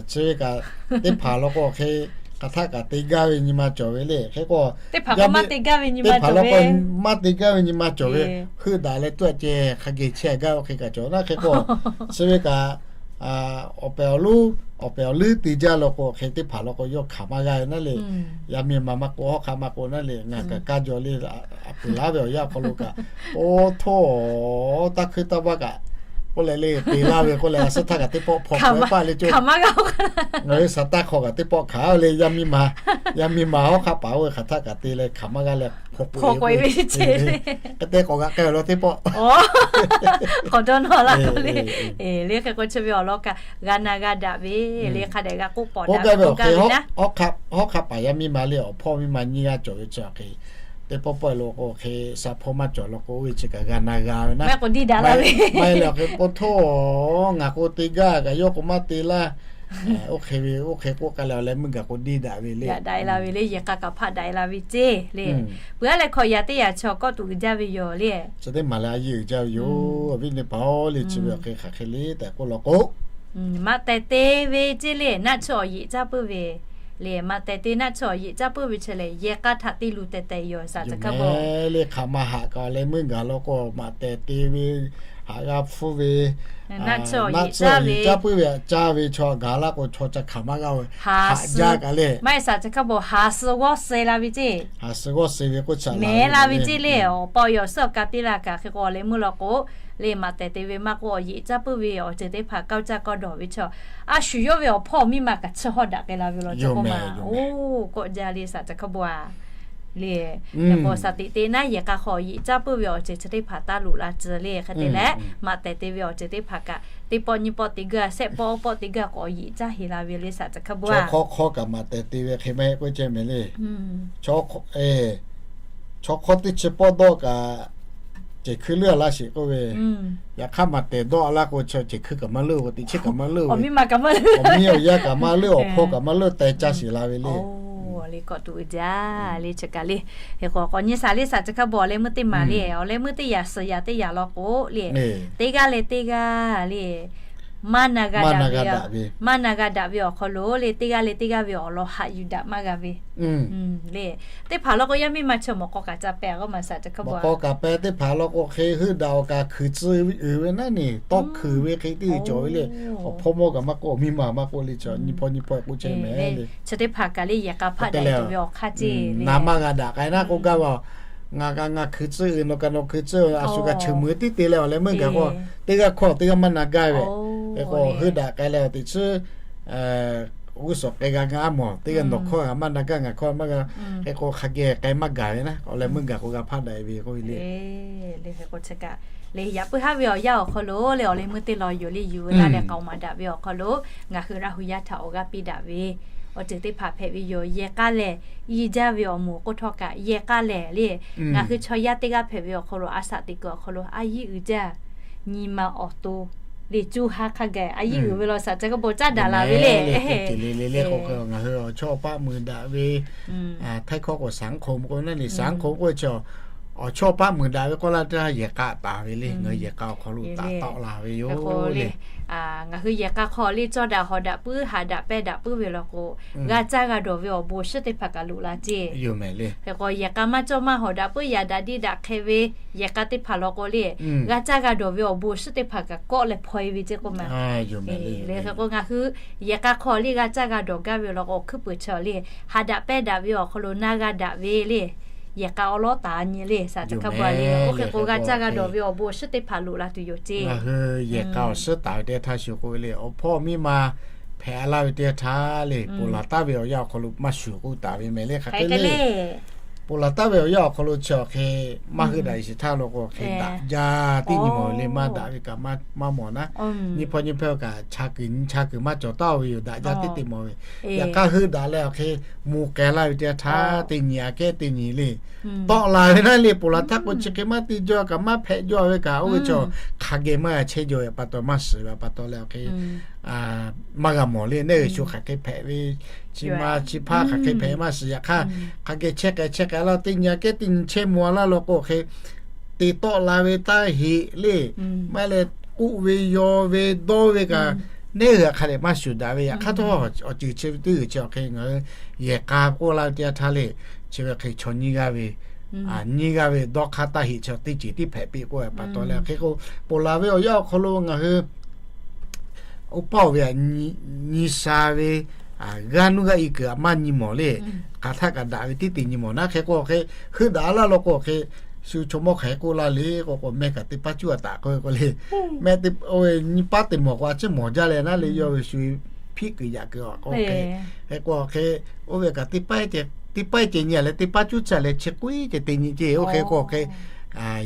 chi ve kaꞈ teˇ hpaˍ law k'o awˬ hk'e hk'aˬ htaˆ kaꞈ te gaˇ ve nyi ma cawˬ ve le. Hk'e k'o, teˇ hpaˍ law k'o maˇ te gaˇ ve nyi ma cawˬ ve, heuˆ daꞈ leh tuˇ a ceh hk'a geh chehˇ a gaˇ oˇ hk'e kaꞈ cawˬ naˉ. Hk'e k'o, chi ve kaꞈ awˬ pehˍ awˬ leuˉ, awˬ pehˍ awˬ leuˉ te jaˇ law k'o hk'e teˇ hpaˍ law k'o yawˇ hkanˍ maˇ g'a ve naˉ le. Yaˇ miˇ ma maˇ k'oˆ, hawˉ hk'aˆ maˇ k'oˆ naˉ le, ngaˬ kaꞈ kaˇ jaw le, a puˍ laˉ ve awˬ yanˇ awˬ hk'aw lo kaꞈ, oˇ htoˇ taˇ hkuiˇ taˇ vaˇ kaꞈ k'oˆ leh le te laˇ ve k'oˆ leh a suhˉ htaˇ kaꞈ teˇ pawˆ hpaw k'ai paˇ le cawˬ. Ngaˬ hui shaˍ taˇ hk'aw kaꞈ teˇ pawˆ hkanˍ le, yaˇ miˇ ma, yaˇ miˇ ma hawˉ hk'aˆ paˍ oˇ ve hk'aˬ htaˆ kaꞈ te leh hkanˍ maˇ g'a leh hpaw k'ai ve ce le. Hk'e te k'awꞈ g'a k'ai awˬ lawn teˇ pawˆ k'awꞈ dawˇ nawˇ laˇ le. Le hk'e k'o chi ve awˬ lawn kaꞈ g'a na g'a daꞈ ve le, hk'a dehꞈ g'a k'oˆ pawˍ daꞈ ve k'oˆ gaˇ ve naˉ. Hawˉ hk'aˆ paˍ yaˇ miˇ ma le awˬ hpawˇ miˇ ma nyiˇ g'aˇ cawˬ ve chi hk'e, teˇ pawˆ pawˆ lo k'o hk'e shaˍ hpawˇ maˇ cawˬ law k'o oˇ ve chi kaꞈ g'a na g'a ve naˉ. Maˇ heˆ leh awˬ hk'e po htoˇ, ngaˬ k'o te gaˇ kaꞈ yawˇ k'o maˇ te laˇ. Oˇ hk'e ve oˇ hk'e k'oˆ k'ai leh awˬ leh meuˇ gaˬ k'o deˇ daꞈ ve le. Daꞈ la ve le, yehˬ k'a kaꞈ hpaˆ daꞈ la ve ce le. Peuˬ aˉ leh hkawꞈ yaꞈ teˇ yaꞈ chaw kawˆ tuˬ uiˍ jaˇ ve yoˬ le. Chi teˇ maˬ leh a yeˇ uiˍ jaˇ ve yoˬ. Awˬ viˉ teˇ hpaˍ-oˬ, le chi ve awˬ hk'e hk'aˬ hk'e le tehꞈ k'oˆ law k'o, maꞈ tehˬ te ve ce le, naˆ tsuhˇ awˬ yeꞈ caˇ puiˉ ve le. Maꞈ tehˬ te naˆ tsuhˇ awˬ yeꞈ caˇ puiˉ ve chi lehˬ, yehˬ k'a htaꞈ te luˬ tehˬ tehˬ yoˬ shaˍ chi hk'a bo le. Hk'aˬ ma haꞈ kaꞈ leh meuˇ gaˬ law k'o, maꞈ tehˬ te ve, haꞈ g'a hpfuhˇ ve, naˆ tsuhˇ awˬ yeꞈ caˇ puiˉ ve aꞈ caˇ ve chaw gaˬ laˇ k'o, chaw ca hkanˍ maˇ g'a ve, haꞈ jaˇ kaꞈ le. Maˇ heˆ shaˍ chi hk'a bo haˍ suh g'awˇ suh la ve ce. Haˍ suh g'awˇ suh ve k'oˆ chaꞈ mehˍ la ve ce le. Awˬ pa awˬ e awˬ suhˉ awˬ ka piˇ la kaꞈ hk'e k'o awˬ leh meuˇ law k'o, le maꞈ tehˬ te ve maˇ k'oˆ, awˬ yeꞈ caˇ puiˉ ve awˬ ceuˬ teˇ hpaˍ k'aˇ caˇ k'aw dawˬ ve chaw, a shu yawˇ ve awˬ hpawˇ miˇ ma kaꞈ chi hawˇ daꞈ k'ai la ve law cawˬ k'oˆ ma. Oˇ kawˆ jaˇ le shaˍ chi hk'a bo a le. Hk'e k'o shaˍ tiꞈ te naˉ yehˬ k'a hk'aw awˬ yeˬ caˇ puiˉ ve awˬ ceuˬ chi teˇ hpaˍ taˇ loꞈ la tcuh le. Hk'e te leh, maꞈ tehˬ te ve awˬ ceuˬ teˇ hpaˍ kaꞈ teˇ pawˆ nyiˇ pawˆ te gaˇ, shehˆ pawˆ awˇ pawˆ te gaˇ k'o awˬ yeˬ caˇ heˍ la ve le shaˍ chi hk'a bo a. Chaw hk'awˇ hk'awˇ kaꞈ maꞈ tehˬ te ve hk'e maˇ heˆ k'oˆ ceh mehˍ le. Chaw hk'awˇ teˇ chi pawˆ dawˇ kaꞈ cehˬ hkui leuˉ a laˇ sheˍ k'oˆ ve. Yaꞈ hk'aˇ maꞈ tehˬ dawˇ a laˇ k'o, chaw cehˬ hkui kaꞈ maˇ leuˉ, teˇ chi kaꞈ maˇ leuˉ, awˬ miˇ ma kaꞈ maˇ leuˉ, awˬ miˇ awˬ yaˇ kaꞈ maˇ leuˉ, awˬ hpawˇ kaꞈ maˇ leuˉ, teh caˇ sheˍ la ve le. Le kawˆ tuˬ uiˍ jaˇ le chi kaꞈ le. Hk'e k'o k'awꞈ nyi shaˍ le shaˍ chi hk'a bo awˬ leh meuˇ teˇ maˬ le, awˬ leh meuˇ teˇ yaꞈ suhˍ yaꞈ teˇ yaꞈ law k'o le, teˇ g'aˇ leh teˇ g'aˇ le maˇ na g'a daꞈ ve, maˇ na g'a daꞈ ve awˬ hk'aw lo le, teˇ g'aˇ leh teˇ g'aˇ ve awˬ lawn haꞈ yuˬ daꞈ maˇ g'a ve le. Teˇ hpaˍ law k'o yaˇ miˇ ma chi mawꞈ k'aw kaꞈ ca pehˍ k'oˆ ma shaˍ chi hk'a bo. Mawꞈ k'aw kaꞈ pehˍ teˇ hpaˍ law k'o hk'e heuˆ daꞈ awˬ kaꞈ hkui tcuh uiˍ ve naˉ ne, tawˇ hkui ve hk'e teˇ cawˬ ve le. Awˬ hpawˇ mawˇ kaꞈ maˇ k'oˆ, awˬ miˇ ma maˇ k'oˆ le, chaw nyi hpawˇ nyi hpawˇ k'oˆ chehˇ mehˍ le. Chi teˇ hpaˍ kaꞈ le yehˬ k'a hpaˆ daꞈ tuˬ ve awˬ hk'aˇ ce le. Na maˇ g'a daꞈ k'ai naˉ k'oˆ gaˇ ve, ngaˬ kaꞈ ngaˬ hkui tcuh uiˍ, nawˬ kaꞈ nawˬ hkui tcuh, a shu kaꞈ cheuˬ muiˬ tiˉ te leh awˬ leh meuˇ gaˬ k'o, teˇ g'aˇ hkawˇ teˇ g'aˇ maˇ na gaˇ ve. Hk'e k'o heuˆ daꞈ k'ai leh teˇ chi g'uˇ suhˍ k'ai g'a ngaˇ mawˬ, teˇ g'aˇ nawˬ hkawˇ g'a maˇ na gaˇ, ngaˬ hkawˇ maˇ g'a. Hk'e k'o hk'a geh k'ai maˇ gaˬ ve naˉ, awˬ leh meuˇ gaˬ k'o g'a hpaˆ daꞈ ve k'oˆ ve le. Hk'e k'o chi kaꞈ le yaꞈ puiˉ haˉ ve awˬ yanˇ awˬ hk'aw lo le awˬ leh meuˇ teˇ law yoˬ le yuˬ ve laˇ leh k'aoˍ maˍ daꞈ ve awˬ hk'aw lo ngaˬ hui Laˇ hu yaˇ htaꞈ awˬ g'aˇ piˇ daꞈ ve awˬ ceuˬ teˇ hpaˍ hpehꞈ ve yoˬ. Yehˬ k'aˇ lehˬ, i jaˇ ve awˬ moˍ k'oˆ htawˇ kaꞈ yehˬ k'aˇ lehˬ le, ngaˬ hui chaw yaˇ teˇ g'aˇ hpehꞈ ve awˬ hk'aw lo a shaꞈ teꞈ kuiˬ awˬ hk'aw lo a yiˇ uiˍ jaˇ, nyi ma awˬ to le, co ha hk'a gaˬ a yiˇ uiˍ ve law shaˍ chi k'o bon caˇ daꞈ la ve le. Ngaˬ hui awˬ chawˇ awˬ paˆ mui daꞈ ve, htaiˇ hkawˇ k'o สังคม k'o naˉ le, สังคม k'oˆ ve chaw Awˬ chawˇ paˆ muiˬ daꞈ ve k'oˆ laˇ teˇ yanˇ, yehˬ k'a taˍ ve le, ngaˬ hui yehˬ k'a awˬ hk'aw lo taˍ tawˆ la ve yoˬ le. Ngaˬ hui yehˬ k'a hk'aw le cawˇ daꞈ hawˍ daꞈ puiˉ, haꞈ daꞈ pehˇ daꞈ puiˉ ve law k'o, g'a caˇ g'a dawˬ ve awˬ bon awˬ shinˉ teˇ hpaˍ kaꞈ loꞈ la ceˇ. Hk'e k'o, yehˬ k'a maˇ cawˇ maˇ hawˍ daꞈ puiˉ, yaꞈ daꞈ diˇ daꞈ hk'e ve yehˬ k'a teˇ hpaˍ law k'o le, g'a caˇ g'a dawˬ ve awˬ bon awˬ shinˉ teˇ hpaˍ kaꞈ kawˆ leh hpaw e ve ceˇ k'oˆ ma. Hk'e k'o, ngaˬ hui yehˬ k'a hk'aw le g'a caˇ g'a dawˬ gaˇ ve law k'o, awˬ hkuiˉ peuˬ chi le, haꞈ daꞈ pehˇ daꞈ ve awˬ hk'aw lo na g'a daꞈ ve le. Yehˬ k'a awˉ lawˉ taˍ nyi le, shaˍ caˇ hkaˇ ba le. Oˇ hk'e k'o, g'a caˇ g'a dawˬ ve awˬ bon awˬ shinˉ teˇ hpaˍ loꞈ la tuˬ yoˬ ceˇ. Ngaˬ hui yehˬ k'a awˬ shinˉ taˍ ve teˇ htaˇ shuˍ k'oˆ ve le, awˬ hpawˇ miˇ ma hpehꞈ laˇ ve teˇ htaˇ le, ponˬ laˬ taˉ ve awˬ yanˇ awˬ hk'aw lo maˇ shuˍ k'oˆ taˍ ve mehˍ le. Hk'aˬ hk'e le, ponˬ laˬ taˉ ve awˬ yanˇ awˬ hk'aw lo chi awˬ hk'e maˇ heuˆ daꞈ shiˍ htaˇ law k'o, hk'e daꞈ jaˇ teˇ nyi mawˬ ve le, maˇ daꞈ ve kaꞈ maˇ mawˬ naˉ. Nyi hpawˇ nyi hpawˇ kaꞈ chaˇ kuiˬ nyi chaˇ kuiˬ maˇ cawˬ taˉ ve yoˬ, daꞈ jaˇ teˇ te mawˬ ve. Yaꞈ hk'aˇ heuˆ daꞈ leh awˬ hk'e moˍ k'ai laˇ ve teˇ htaˇ, teˇ nyi aꞈ kehˉ teˇ nyi le, tawˆ la ve naˉ le, ponˬ laˬ taˉ k'o chi hk'e maˇ te jaw kaꞈ maˇ hpehꞈ jaw ve kaꞈ, oˇ ve chaw hk'a geh maˇ g'a chehˇ jaw ve pa taw, maˇ shiˍ ve pa taw leh awˬ hk'e maˇ g'a mawˬ le. Neˇ g'uiˬ shu hk'aˬ hk'e hpehꞈ ve, chi ma chi hpaˇ hk'aˬ hk'e hpehꞈ maˇ shiˍ. Yaꞈ hk'aˇ hk'a geh chehˇ k'ai chehˇ k'ai laˇ, teˇ nyi aꞈ kehˉ teˇ nyi chehˇ maw laˇ law k'o, hk'e te tawˆ la ve taˇ heꞈ le, maˇ heˆ leh k'oˆ ve yaw ve dawˇ ve kaꞈ, neˇ g'uiˬ hk'a dehꞈ maˇ shuˍ daꞈ ve. Yaꞈ hk'aˇ htawˇ, awˬ ceuˬ chi ve teˇ g'uiˬ chi awˬ hk'e ngaˬ hui yehˬ k'a k'oˆ laˇ ve teˇ yanˇ htaˇ le, chi ve hk'e chaw nyiˇ g'aˇ ve, nyiˇ g'aˇ ve dawˇ hk'aˇ taˇ heꞈ chi teˇ ceuˬ tiˉ hpehꞈ piˇ k'oˆ ve pa taw leh, hk'e k'o, ponˬ laˬ ve awˬ yanˇ awˬ hk'aw lo ngaˬ hui oˇ paˆ oˬ ve nyi sha ve, g'aˇ nuˇ g'aˇ i kuiˬ aꞈ maˇ nyi mawˬ le. Hk'aˬ htaˆ kaꞈ daꞈ ve tiˉ te nyi mawˬ naˉ. Hk'e k'o hk'e, heuˆ daꞈ laˇ law k'o hk'e, shu chaw mawˇ hk'aˬ hk'e k'oˆ laˇ le k'o k'o, mehˆ kaꞈ teˇ paˉ cuˉ a taꞈ k'oˆ ve k'o le, mehˆ teˇ, nyi paˉ te mawˬ k'o a ciˉ mawˬ jaˇ leh naˉ le, yawˇ ve shu hpiˆ kuiˬ yaꞈ kuiˬ a k'o hk'e, hk'e k'o hk'e, oˇ ve kaꞈ teˇ paˉ ceh nyi a leh teˇ paˉ cuˉ chi a leh chi k'oˆ ceh te nyi ceˇ. Oˇ hk'e k'o hk'e,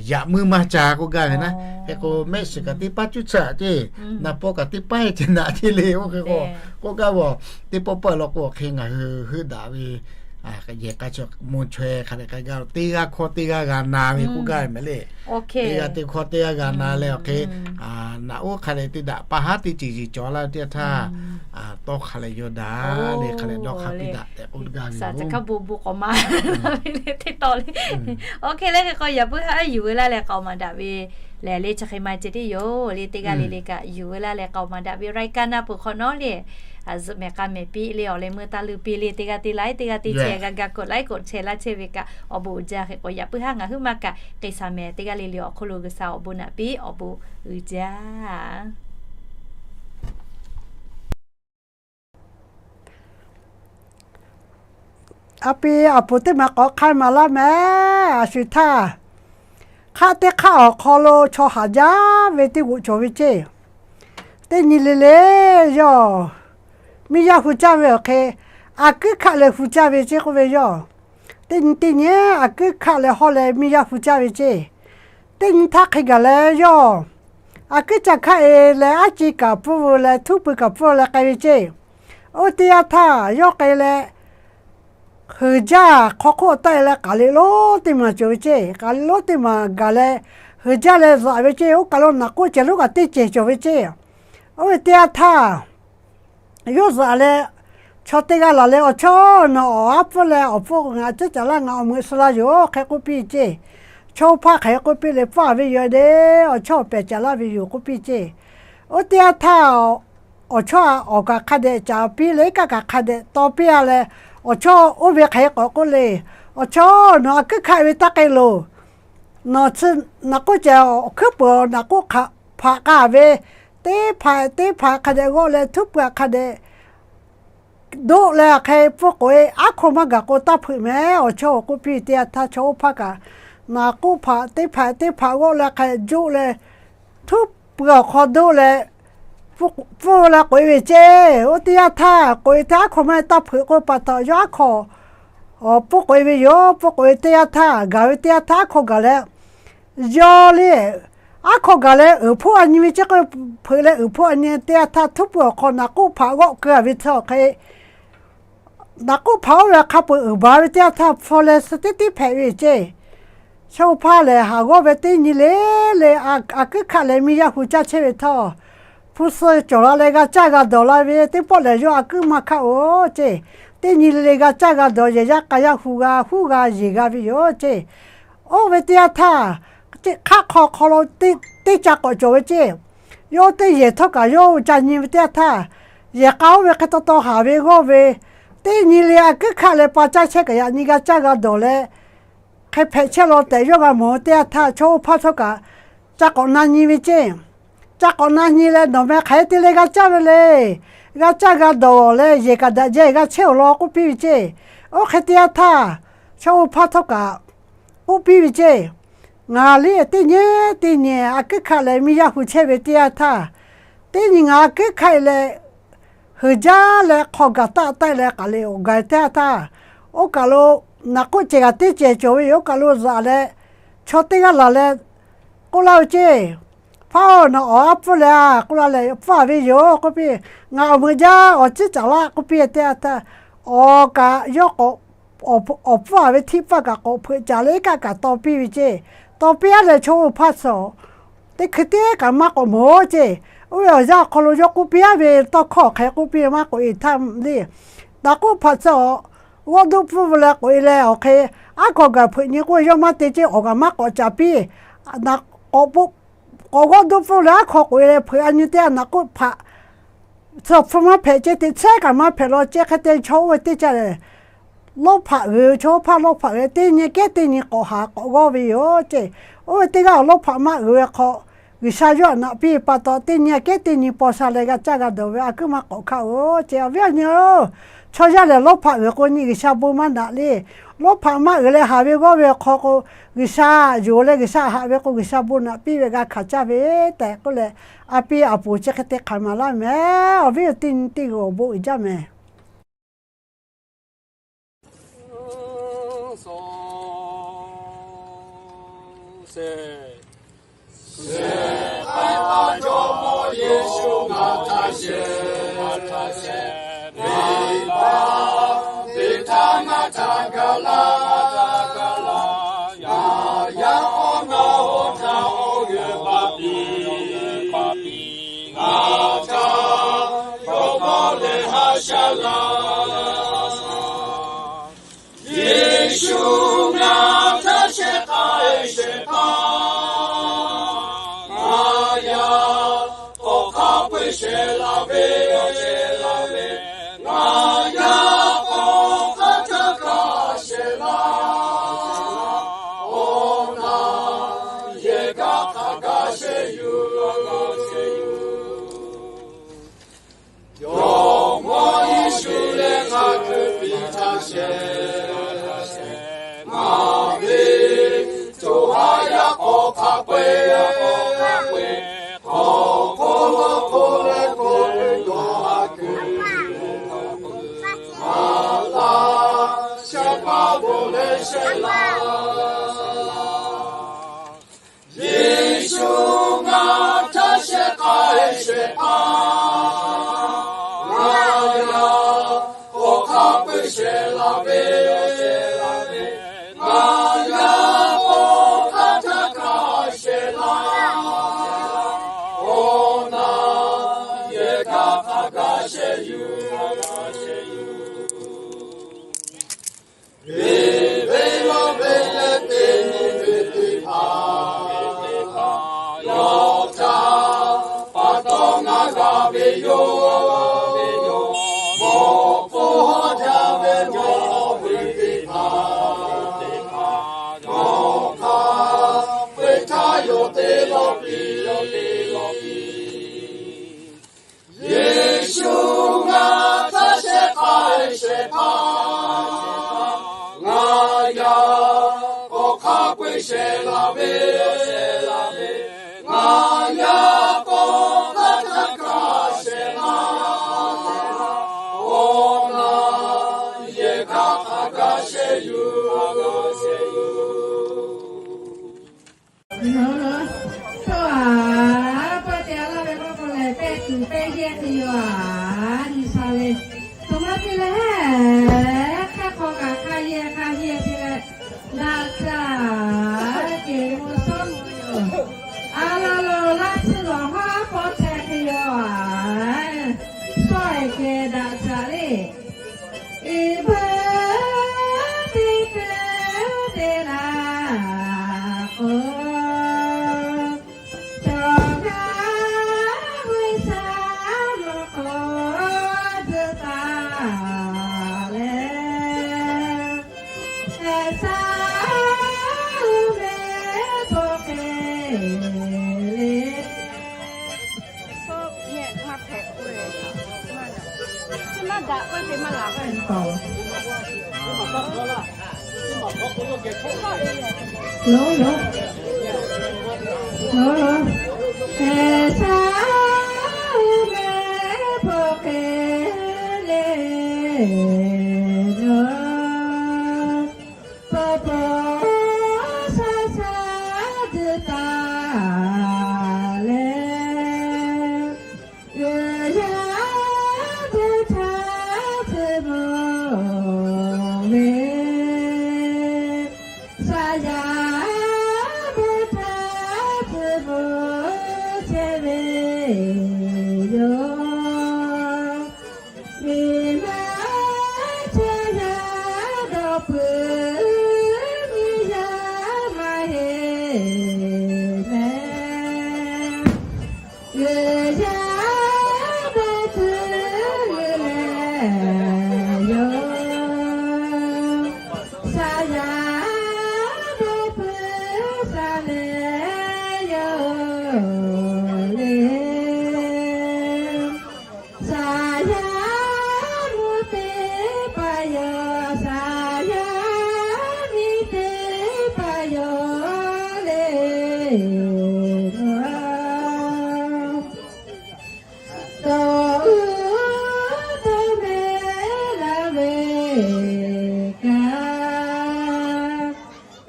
yaꞈ muˇ maˇ ca k'oˆ gaˇ ve naˉ. Hk'e k'o mehˆ shiˍ kaꞈ teˇ paˉ cuˉ chi a ceˇ, naˍ paw kaꞈ teˇ paˉ ceh naꞈ ceˇ le. Oˇ hk'e k'o, k'oˆ gaˇ ve, teˇ pawˆ pawˆ law k'o hk'e ngaˬ hui heuˆ daꞈ ve yehˬ k'a chi mvuhˇ chaweh hk'a dehꞈ k'ai gaˇ, teˇ g'aˇ hkawˇ teˇ g'aˇ g'a na ve k'oˆ gaˇ ve mehˍ le. Teˇ g'aˇ teˇ hkawˇ teˇ g'aˇ g'a na leh awˬ hk'e, naꞈ oˉ hk'a dehꞈ te daꞈ pa haˉ teˇ ceuˬ yiˍ cawˬ laˇ ve teˇ htaˇ, tawˇ hk'a leh yaw daꞈ le, hk'a dehꞈ dawˇ hk'aˇ piˇ daꞈ tehꞈ k'oˆ gaˇ ve yoˬ. Oˇ hk'e le, teˇ tawˆ le. Oˇ hk'e le, hk'e k'o yaꞈ puiˉ haˉ yuˬ ve laˇ leh k'aoˍ maˍ daꞈ ve lehˬ le, chi hk'e ma ceh tiˉ yoˬ le. Teˇ g'aˇ le le kaꞈ yuˬ ve laˇ leh k'aoˍ maˍ daꞈ ve รายการ naˆ peuˬ hk'awꞈ nawˉ le, zuhꞈ mehˍ k'a mehˍ piˇ le, awˬ leh meuˇ taˇ leuˇ piˇ le. Teˇ g'aˇ teˇ laiˉ, teˇ g'aˇ teˇ chehˇ g'a ga กดไลค์ กดแชร์ laˇ chehˇ ve kaꞈ awˬ bon uiˍ jaˇ. Hk'e k'o yaꞈ puiˉ haˉ ngaˬ huiˉ maˇ kaꞈ hk'e shaˍ mehˍ teˇ g'aˇ le le awˬ hk'oˆ lo G'uiˬsha awˬ bon naꞈ piˇ awˬ bon uiˍ jaˇ. A pi a poˍ teˇ maˬ k'awꞈ hk'a maˍ laˇ mehˍ. A shu htaˇ, hk'aˆ teˇ hk'aˆ awˬ hk'aw lo chaw haꞈ jaˇ ve teˇ g'uꞈ cawˬ ve ceˇ. Teˇ nyi le le yawˇ miˇ yaˇ hu caˇ ve awˬ hk'e, a kuiˉ hkaˆ leh hu caˇ ve ceˇ k'oˆ ve yawˇ. Teˇ nyi teˇ nyi a kuiˉ hkaˆ leh hawˇ leh miˇ yaˇ hu caˇ ve ceˇ. Teˇ nyi htaˇ hk'e gaˬ leh yawˇ a kuiˉ ca hkaˆ e leh aˉ ci kaꞈ pfuhˇ leh htuˉ pui kaꞈ pfuhˇ leh k'ai ve ceˇ. Oˇ teˇ yanˇ htaˇ yawˇ k'ai leh, heuˬ jaˇ hk'aw hk'oˆ taˆ e leh k'aˍ liꞈ lonˉ teˇ maˬ cawˬ ve ceˇ. K'aˍ liꞈ lonˉ teˇ maˬ gaˬ leh, heuˬ jaˇ leh zaꞈ ve ceˇ. Oˇ kaˬ lo naꞈ k'oˆ cehˬ lonˉ kaꞈ teˇ cehˬ cawˬ ve ceˇ. Oˇ ve teˇ yanˇ htaˇ yawˇ zaꞈ leh, chaw teˇ g'aˇ laˬ leh, Awˬ chawˇ, nawˬ awˬ aˉ pfuhˇ leh awˬ pfuhˇ ngaˬ cehˉ caˍ laˇ, ngaˬ awˬ meuꞈ suh laˇ yoˬ. Hk'e k'oˆ piˇ ceˇ. Chaw hpaˇ hk'aˬ hk'e k'oˆ piˇ leh, Pfuhˇ a ve yoˬ de, awˬ chawˇ awˬ pehˍ caˍ laˇ ve yoˬ k'oˆ piˇ ceˇ. Oˇ teˇ yanˇ htaˇ awˬ chawˇ awˬ kaꞈ hk'a dehꞈ caˍ piˇ leh, iˉ kaˆ kaꞈ hk'a dehꞈ taw piˇ a leh, awˬ chawˇ oˇ ve hk'aˬ hk'e k'awꞈ k'oˆ le, Awˬ chawˇ, nawˬ a kuiˉ hkaˆ ve taˇ k'ai loˬ. Nawˬ chi naꞈ k'oˆ cehˬ awˬ hkuiˉ peuˬ naꞈ k'oˆ hpaꞈ k'a ve, teˇ hpaˍ teˇ hpaˍ hk'a dehꞈ g'awˆ leh htuˉ pui hk'a dehꞈ doˆ leh hk'e pfuhˇ k'oꞈ e, aˉ hkaw maˇ gaˬ k'o taˇ hpeuꞈ mehˍ. Awˬ chawˇ k'oˆ piˇ teˇ yanˇ htaˇ chaw oˇ hpaˇ kaꞈ naꞈ k'oˆ hpaꞈ teˇ hpaˍ teˇ hpaˍ g'awˆ leh hk'a dehꞈ joˆ leh htuˉ pui awˬ hk'aw doˆ leh pfuhˇ leh k'oꞈ e ve ceˇ. Oˇ teˇ yanˇ htaˇ k'oꞈ e teˇ aˉ hkaw maˇ taˇ hpeuꞈ k'oˆ pa taw, yawˇ aˉ hk'aw pfuhˇ k'oꞈ e ve yoˬ. Pfuhˇ k'oꞈ e teˇ yanˇ htaˇ, gaˬ ve teˇ yanˇ htaˇ aˉ hkaw gaˬ leh, yawˇ le, aˉ hkaw gaˬ leh uiˍ hpoˆ a nyi ve ceˇ k'o, hpeuꞈ leh uiˍ hpoˆ a nyi teˇ yanˇ htaˇ htuˉ pui awˬ hk'aw naꞈ k'oˆ hpaꞈ g'awˆ keu a ve tcuh awˬ hk'e naꞈ k'oˆ hpaꞈ oˇ ve hk'a peu-eˬ uiˍ baˬ ve teˇ yanˇ htaˇ hpfuh leh suh teˇ tiˉ hpehꞈ ve ceˇ. Chaw oˇ hpaˇ lehˬ haˍ g'awˇ ve teˇ nyi le le, a kuiˉ hkaˆ leh miˇ yaˇ hu caˇ chehˇ ve htawˇ, hpu suh cawˬ la leh g'a caˇ g'a dawˬ la ve teˇ pawˆ lehˬ, yawˇ a kuiˉ maˇ hkaˆ oˬ ceˇ. Teˇ nyi le le g'a caˇ g'a dawˬ, yehˬ yaˇ k'a yaˇ hu g'a huˉ g'a yeˬ g'a ve yoˬ ceˇ. Oˇ ve teˇ yanˇ htaˇ, hk'aˆ hk'aw hk'aw lo teˇ ca k'awꞈ cawˬ ve ceˇ. Yawˇ teˇ yehˬ htawˇ kaꞈ yawˇ ca nyi ve teˇ yanˇ htaˇ, yehˬ k'a oˇ ve hk'e taw taw haˍ ve g'awˇ ve, teˇ nyi le a kuiˉ hkaˆ leh pa caˇ chehˇ kaꞈ yaꞈ nyi g'a caˇ g'a dawˬ leh, hk'e hpehꞈ chehˇ law tehꞈ yawˇ g'a mawˬ ve teˇ yanˇ htaˇ, chaw oˇ hpaˇ htawˇ kaꞈ ca k'awꞈ na nyi ve ceˇ. Ca k'awꞈ na nyi leh, Nawˬ meh hk'aˬ hk'e te leh g'a caˇ ve le. G'a caˇ g'a dawˬ leh yehˬ kaꞈ daꞈ jehˇ g'a chehˇ awˬ lawn k'oˆ piˇ ve ceˇ. Oˇ hk'e teˇ yanˇ htaˇ, chaw oˇ hpaˇ htawˇ kaꞈ k'oˆ piˇ ve ceˇ. Ngaˬ liˇ teˇ nyi teˇ nyi a kuiˉ hkaˆ leh miˇ yaˇ hu chehˇ ve teˇ yanˇ htaˇ, teˇ nyi ngaˬ a kuiˉ hkaˆ e leh, heuˬ jaˇ leh hk'aw gaˬ taˆ taˆ leh k'aˬ le awˬ gaˬ teˇ yanˇ htaˇ, oˇ kaˬ lo naꞈ k'oˆ cehˬ kaꞈ teˇ cehˬ cawˬ ve yoˬ. Oˇ kaˬ lo zaꞈ leh, chaw teˇ g'aˇ laˬ leh k'oˆ laˇ ve ceˇ. Hpaˇ-oˬ, nawˬ awˬ aˉ pfuhˇ le a k'oˆ laˇ leh, Pfuhˇ a ve yoˬ k'oˆ piˇ. Ngaˬ awˬ meuꞈ jaˇ awˬ ciˉ caˍ laˇ k'oˆ piˇ teˇ yanˇ htaˇ, awˬ kaꞈ yawˇ k'awꞈ, awˬ pfuhˇ a ve htiˇ pfuhˇ kaꞈ k'awꞈ hpeuꞈ caˍ leh iˉ kaˆ kaꞈ taw piˇ ve ceˇ. Taw piˇ aˉ leh chaw oˇ hpaˇ suh teˇ hkui teˇ kaꞈ maˇ k'awꞈ mawˬ ceˇ. Oˇ ve awˬ yanˇ awˬ hk'aw lo yawˇ k'oˆ piˇ aˉ ve tawˇ hkawˇ hk'e k'oˆ piˇ maˇ k'oꞈ e htaˇ le, naꞈ k'oˆ hpaꞈ tcuh awˬ g'awˇ duˆ pfuhˇ ve leh k'oꞈ e leh awˬ hk'e, aˉ hkaw gaˬ hpeuꞈ nyi k'oˆ ve yawˇ maˇ te ceˇ. Awˬ kaꞈ maˇ k'awꞈ caˍ piˇ. K'awꞈ g'awˇ duˆ pfuhˇ leh aˉ hkaw k'oꞈ e leh hpeuꞈ a nyi teˇ yanˇ naꞈ k'oˆ hpaꞈ tcuh awˬ hpfuhˇ maˇ hpehꞈ ceˇ. Teˇ chehˉ kaꞈ maˇ hpehꞈ law ceˇ. Hk'e te chaw oˇ ve teˇ caˇ lehˬ, lawˇ hpaꞈ g'uiˬ ve, chaw oˇ hpaˇ lawˇ hpaꞈ g'uiˬ teˇ nyi kehˉ teˇ nyi k'awꞈ haˍ k'awꞈ g'awˇ ve yoˬ ceˇ. Oˇ ve teˇ g'aˇ awˬ lawˇ hpaꞈ maˇ g'uiˬ ve hk'aw, G'uiˬsha yawˇ htaꞈ naꞈ piˇ pa taw teˇ nyi kehˉ teˇ nyi paw sha leh g'a caˇ g'a dawˬ ve a kuiˉ maˇ k'awꞈ hkaˆ oˬ ceˇ. Awˬ viˉ awˬ nyi-oˬ, chaw yaˇ lehˬ lawˇ hpaꞈ g'uiˬ k'o nyi G'uiˬsha bon maˇ naꞈ le. Lawˇ hpaꞈ maˇ g'uiˬ leh haˍ ve g'awˇ ve awˬ hk'aw k'o, G'uiˬsha yonˍ leh G'uiˬsha haꞈ ve k'o G'uiˬsha bon naꞈ piˇ ve g'a hkanˍ caˇ ve tehꞈ k'oˆ leh, a piˇ a poˍ chi hk'e te hk'aˬ maˍ laˇ mehˍ. Awˬ viˉ awˬ nyi teˇ g'aˇ awˬ bon uiˍ jaˇ mehˍ. Yeˍsuˆ ngaˬ htaꞈ shehˍ k'ai shehˍ hpaˇ, ngaˬ yaꞈ k'awꞈ hk'a peu-eˬ shehˍ laˇ ve, ngaˬ yaꞈ k'awꞈ hk'a htaˇ kaꞈ shehˍ laˇ. Awˬ naˬ yehˬ kaꞈ hk'a gaˬ shehˍ yuˬ. Jawˇmawˇ Yeˍsuˆ leh ngaˬ hkui piˇ htaˇ shehˍ, ngaˬ ve co ha yaꞈ k'awꞈ hk'a peu-eˬ, k'awꞈ hk'oˆ lo hk'oˆ leh k'oˆ ve dawˇ haˍ kuiˬ, maˍ laˇ shehˍ hpaˇ bon leh shehˍ laˇ. Yeˍsuˆ ngaˬ htaꞈ shehˍ k'ai shehˍ hpaˇ, ngaˬ yaꞈ k'awꞈ hk'a peu-eˬ shehˍ laˇ ve, ngaˬ yaꞈ k'awꞈ hk'a htaˇ kaꞈ shehˍ laˇ. Awˬ naˬ yehˬ kaꞈ hk'a gaˬ shehˍ yuˬ. Ve ve lawˇ ve leh teˇ nyi ve teˇ hpaˍ, yawˇ htaꞈ pa taw ngaˬ g'a ve yoˬ. Mawꞈ k'oˆ hawˉ jaˇ ve mawˬ ve teˇ hpaˍ, yawˇ hk'a peu-eˬ htaˇ yawˇ te lawˇ piˇ. Yeˍsuˆ ngaˬ htaꞈ shehˍ k'ai shehˍ hpaˇ, ngaˬ yaꞈ k'awꞈ hk'a peu-eˬ shehˍ laˇ ve, ngaˬ yaꞈ k'awꞈ hk'a htaˇ kaꞈ shehˍ laˇ. Awˬ naˬ yehˬ kaꞈ hk'a gaˬ shehˍ yuˬ. Tawˇ aꞈ, paˇ te a laˇ ve k'oˆ k'o lehˬ, pehˇ tuˬ pehˇ yehˇ hk'e yoˬ aꞈ, nyi sha ve. Toꞈ ma te leh, hk'aˇ hk'aw kaꞈ hk'a yehˇ hk'a yehˇ te leh, daꞈ caˇ, kehˬ ve mawˇ shawˉ mawˇ yoˬ. A la lo laˇ tsuhˇ lawˬ hawˉ pawˇ chehˇ hk'e yoˬ aꞈ, shawˉ ehˍ kehˬ daꞈ caˇ le. Eˍ beuꞈ teˇ pehˇ te laˇ. Sa mehˉ hpawˇ hk'e le. Lo lo lo, sa mehˉ hpawˇ hk'e le lo. Paw paw sha sha dui taˍ leh, g'uiˬ yaˇ bon htaˇ tcuh mawˬ ve, shaˍ yaˇ bon htaˇ tcuh mawˬ chehˇ ve yoˬ. Miˬ ma chaw yaˇ dawˇ peuˬ, miˬ yaˇ maˇ heˆ mehˍ. G'uiˬ yaˇ dawˇ peuˬ leh yoˬ. Shaˍ yaˇ dawˇ peuˬ shaˍ leh yoˬ le. Shaˍ yaˇ mvuhˇ teˇ hpaˍ yoˬ, shaˍ yaˇ miˇ teˇ hpaˍ yoˬ le. Tawˇ uˉ tawˇ mehˉ laˇ ve kaꞈ,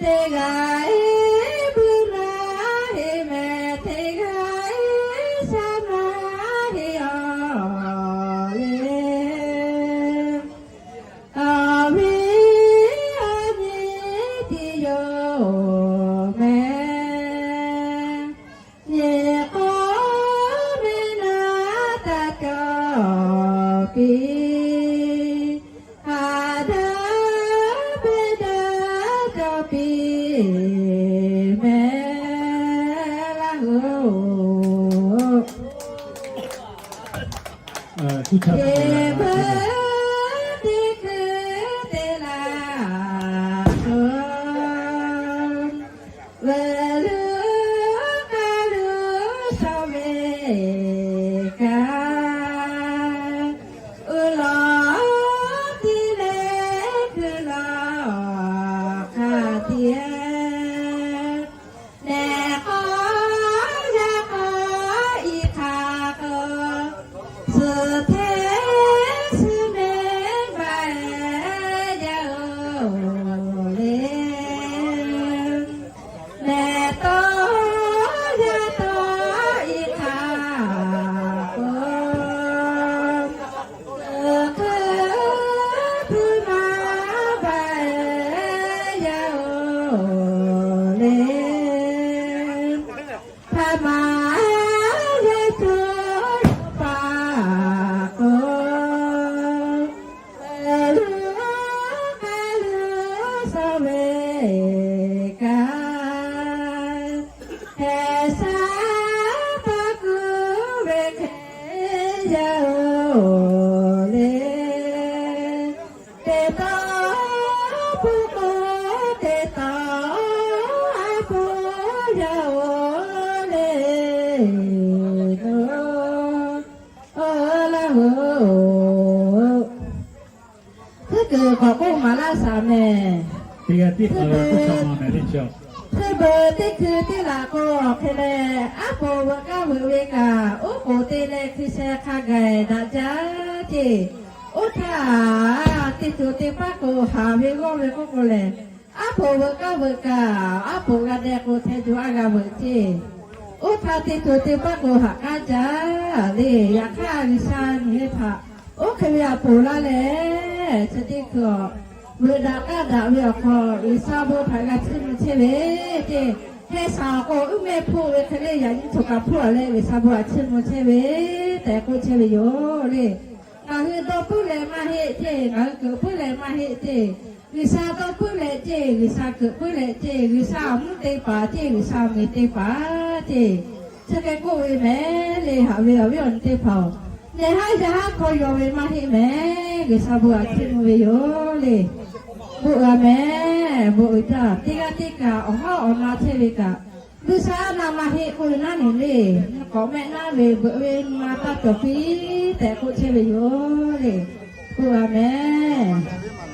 teˇ g'aˇ eˬ buiˇ maˇ heˆ mehˍ, teˇ g'aˇ eˬ shaˉ maˇ heˆ aˬ le. Awˬ viˉ awˬ nyi tiˉ yoˬ mehˍ. Nyi k'o mehˆ naˉ taˇ cawˬ piˇ, haꞈ daꞈ pehˇ daꞈ cawˬ piˇ mehˍ laˇ hoˬ. Teˇ beuꞈ teˇ hkui te laˇ k'o, veuꞈ luˬ k'aˇ luˬ shawˍ ve kaꞈ, uˬ lawˬ tiˉ leh hkui lawˬ hk'a tiꞈ, nehˬ k'aw yaˇ k'aw iˉ hk'a k'o, suhˍ hteˇ suhˍ mehˍ baˬ e yaˇ oˬ le. Nehˬ tawˇ yaˇ tawˇ iˉ hk'a k'o, suhˍ hteˇ suhˍ mehˍ baˬ e yaˇ oˬ le. Hk'a ma yaˇ co paˍ k'o, veuꞈ luˬ k'aˇ luˬ shawˍ ve kaꞈ, hk'e shaˉ paˍ kuˬ ve hk'e yaˇ oˬ le. Teˇ taw puˇ k'o, teˇ taw a puˇ yaˇ oˬ le. Oˬ laˇ hoˬ. Heuˆ kuiˬ k'awꞈ k'oˆ maˍ laˇ shaˍ mehˍ. Teˇ g'aˇ tiˉ k'awꞈ k'oˆ shaˍ maˍ mehˍ le. Chi teˇ beuꞈ teˇ hkui teˇ laꞈ k'o awˬ hk'e leh, aˉ poˍ veuꞈ kaˇ veuꞈ ve kaꞈ, oˉ k'oˍ te leh hkui sheh hk'a gaˬ daꞈ jaˇ ceˇ. Oˇ htaˇ, teˇ co teˇ paˉ k'o haˍ ve g'awˇ ve k'oˆ k'o lehˬ, aˉ poˍ veuꞈ kaˇ veuꞈ kaꞈ, aˉ poˍ g'a deh k'o hteˇ co aˉ g'a veuꞈ ceˇ. Oˇ htaˇ teˇ co teˇ paˉ k'o haꞈ k'aˉ jaˇ le. Yaꞈ hk'aˇ G'uiˬsha nyi ve htaꞈ oˇ hk'e ve aˬ poˍ laˇ leh, chi teˇ hkui awˬ veuꞈ daꞈ k'aˇ daꞈ ve awˬ hk'aw G'uiˬsha bon htaꞈ g'a chiˇ mvuh chehˇ ve ceˇ. Heh shaˍ awˬ k'o uˉ mehˇ hpoˆ ve hk'e le, yaꞈ nyi htoꞈ kaꞈ hpoˆ a leh G'uiˬsha bon htaꞈ chiˇ mvuh chehˇ ve tehꞈ k'oˆ chehˇ ve yoˬ le. Ngaˬ hui dawˇ puiˉ leh maˇ heˆ ceˇ, ngaˬ hui keunˍ puiˉ leh maˇ heˆ ceˇ. G'uiˬsha dawˇ puiˉ leh ceˇ, G'uiˬsha keunˍ puiˉ leh ceˇ, G'uiˬsha awˬ mvuhˇ te paˍ ceˇ, G'uiˬsha awˬ meh te paˍ ceˇ. Chi hk'e k'oˆ ve mehˍ le. Haꞈ ve awˬ viˉ awˬ nyi teˇ hpaˍ-oˬ, nehˬ haˉ yaˇ haˉ hk'aw yaw ve maˇ heˆ mehˍ. G'uiˬsha bon htaꞈ chiˇ mvuh ve yoˬ le. Bon g'a mehˍ. Bon uiˍ jaˇ. Teˇ g'aˇ teˇ kaꞈ awˬ haˉ awˬ na chehˇ ve kaꞈ, G'uiˬsha naˍ maˇ heˆ k'oˆ ve naˉ neˬ le. K'awꞈ mehˆ naˉ ve beuꞈ ve nyi ma taˇ cawˬ piˇ tehꞈ k'oˆ chehˇ ve yoˬ le. K'oˆ a mehˍ.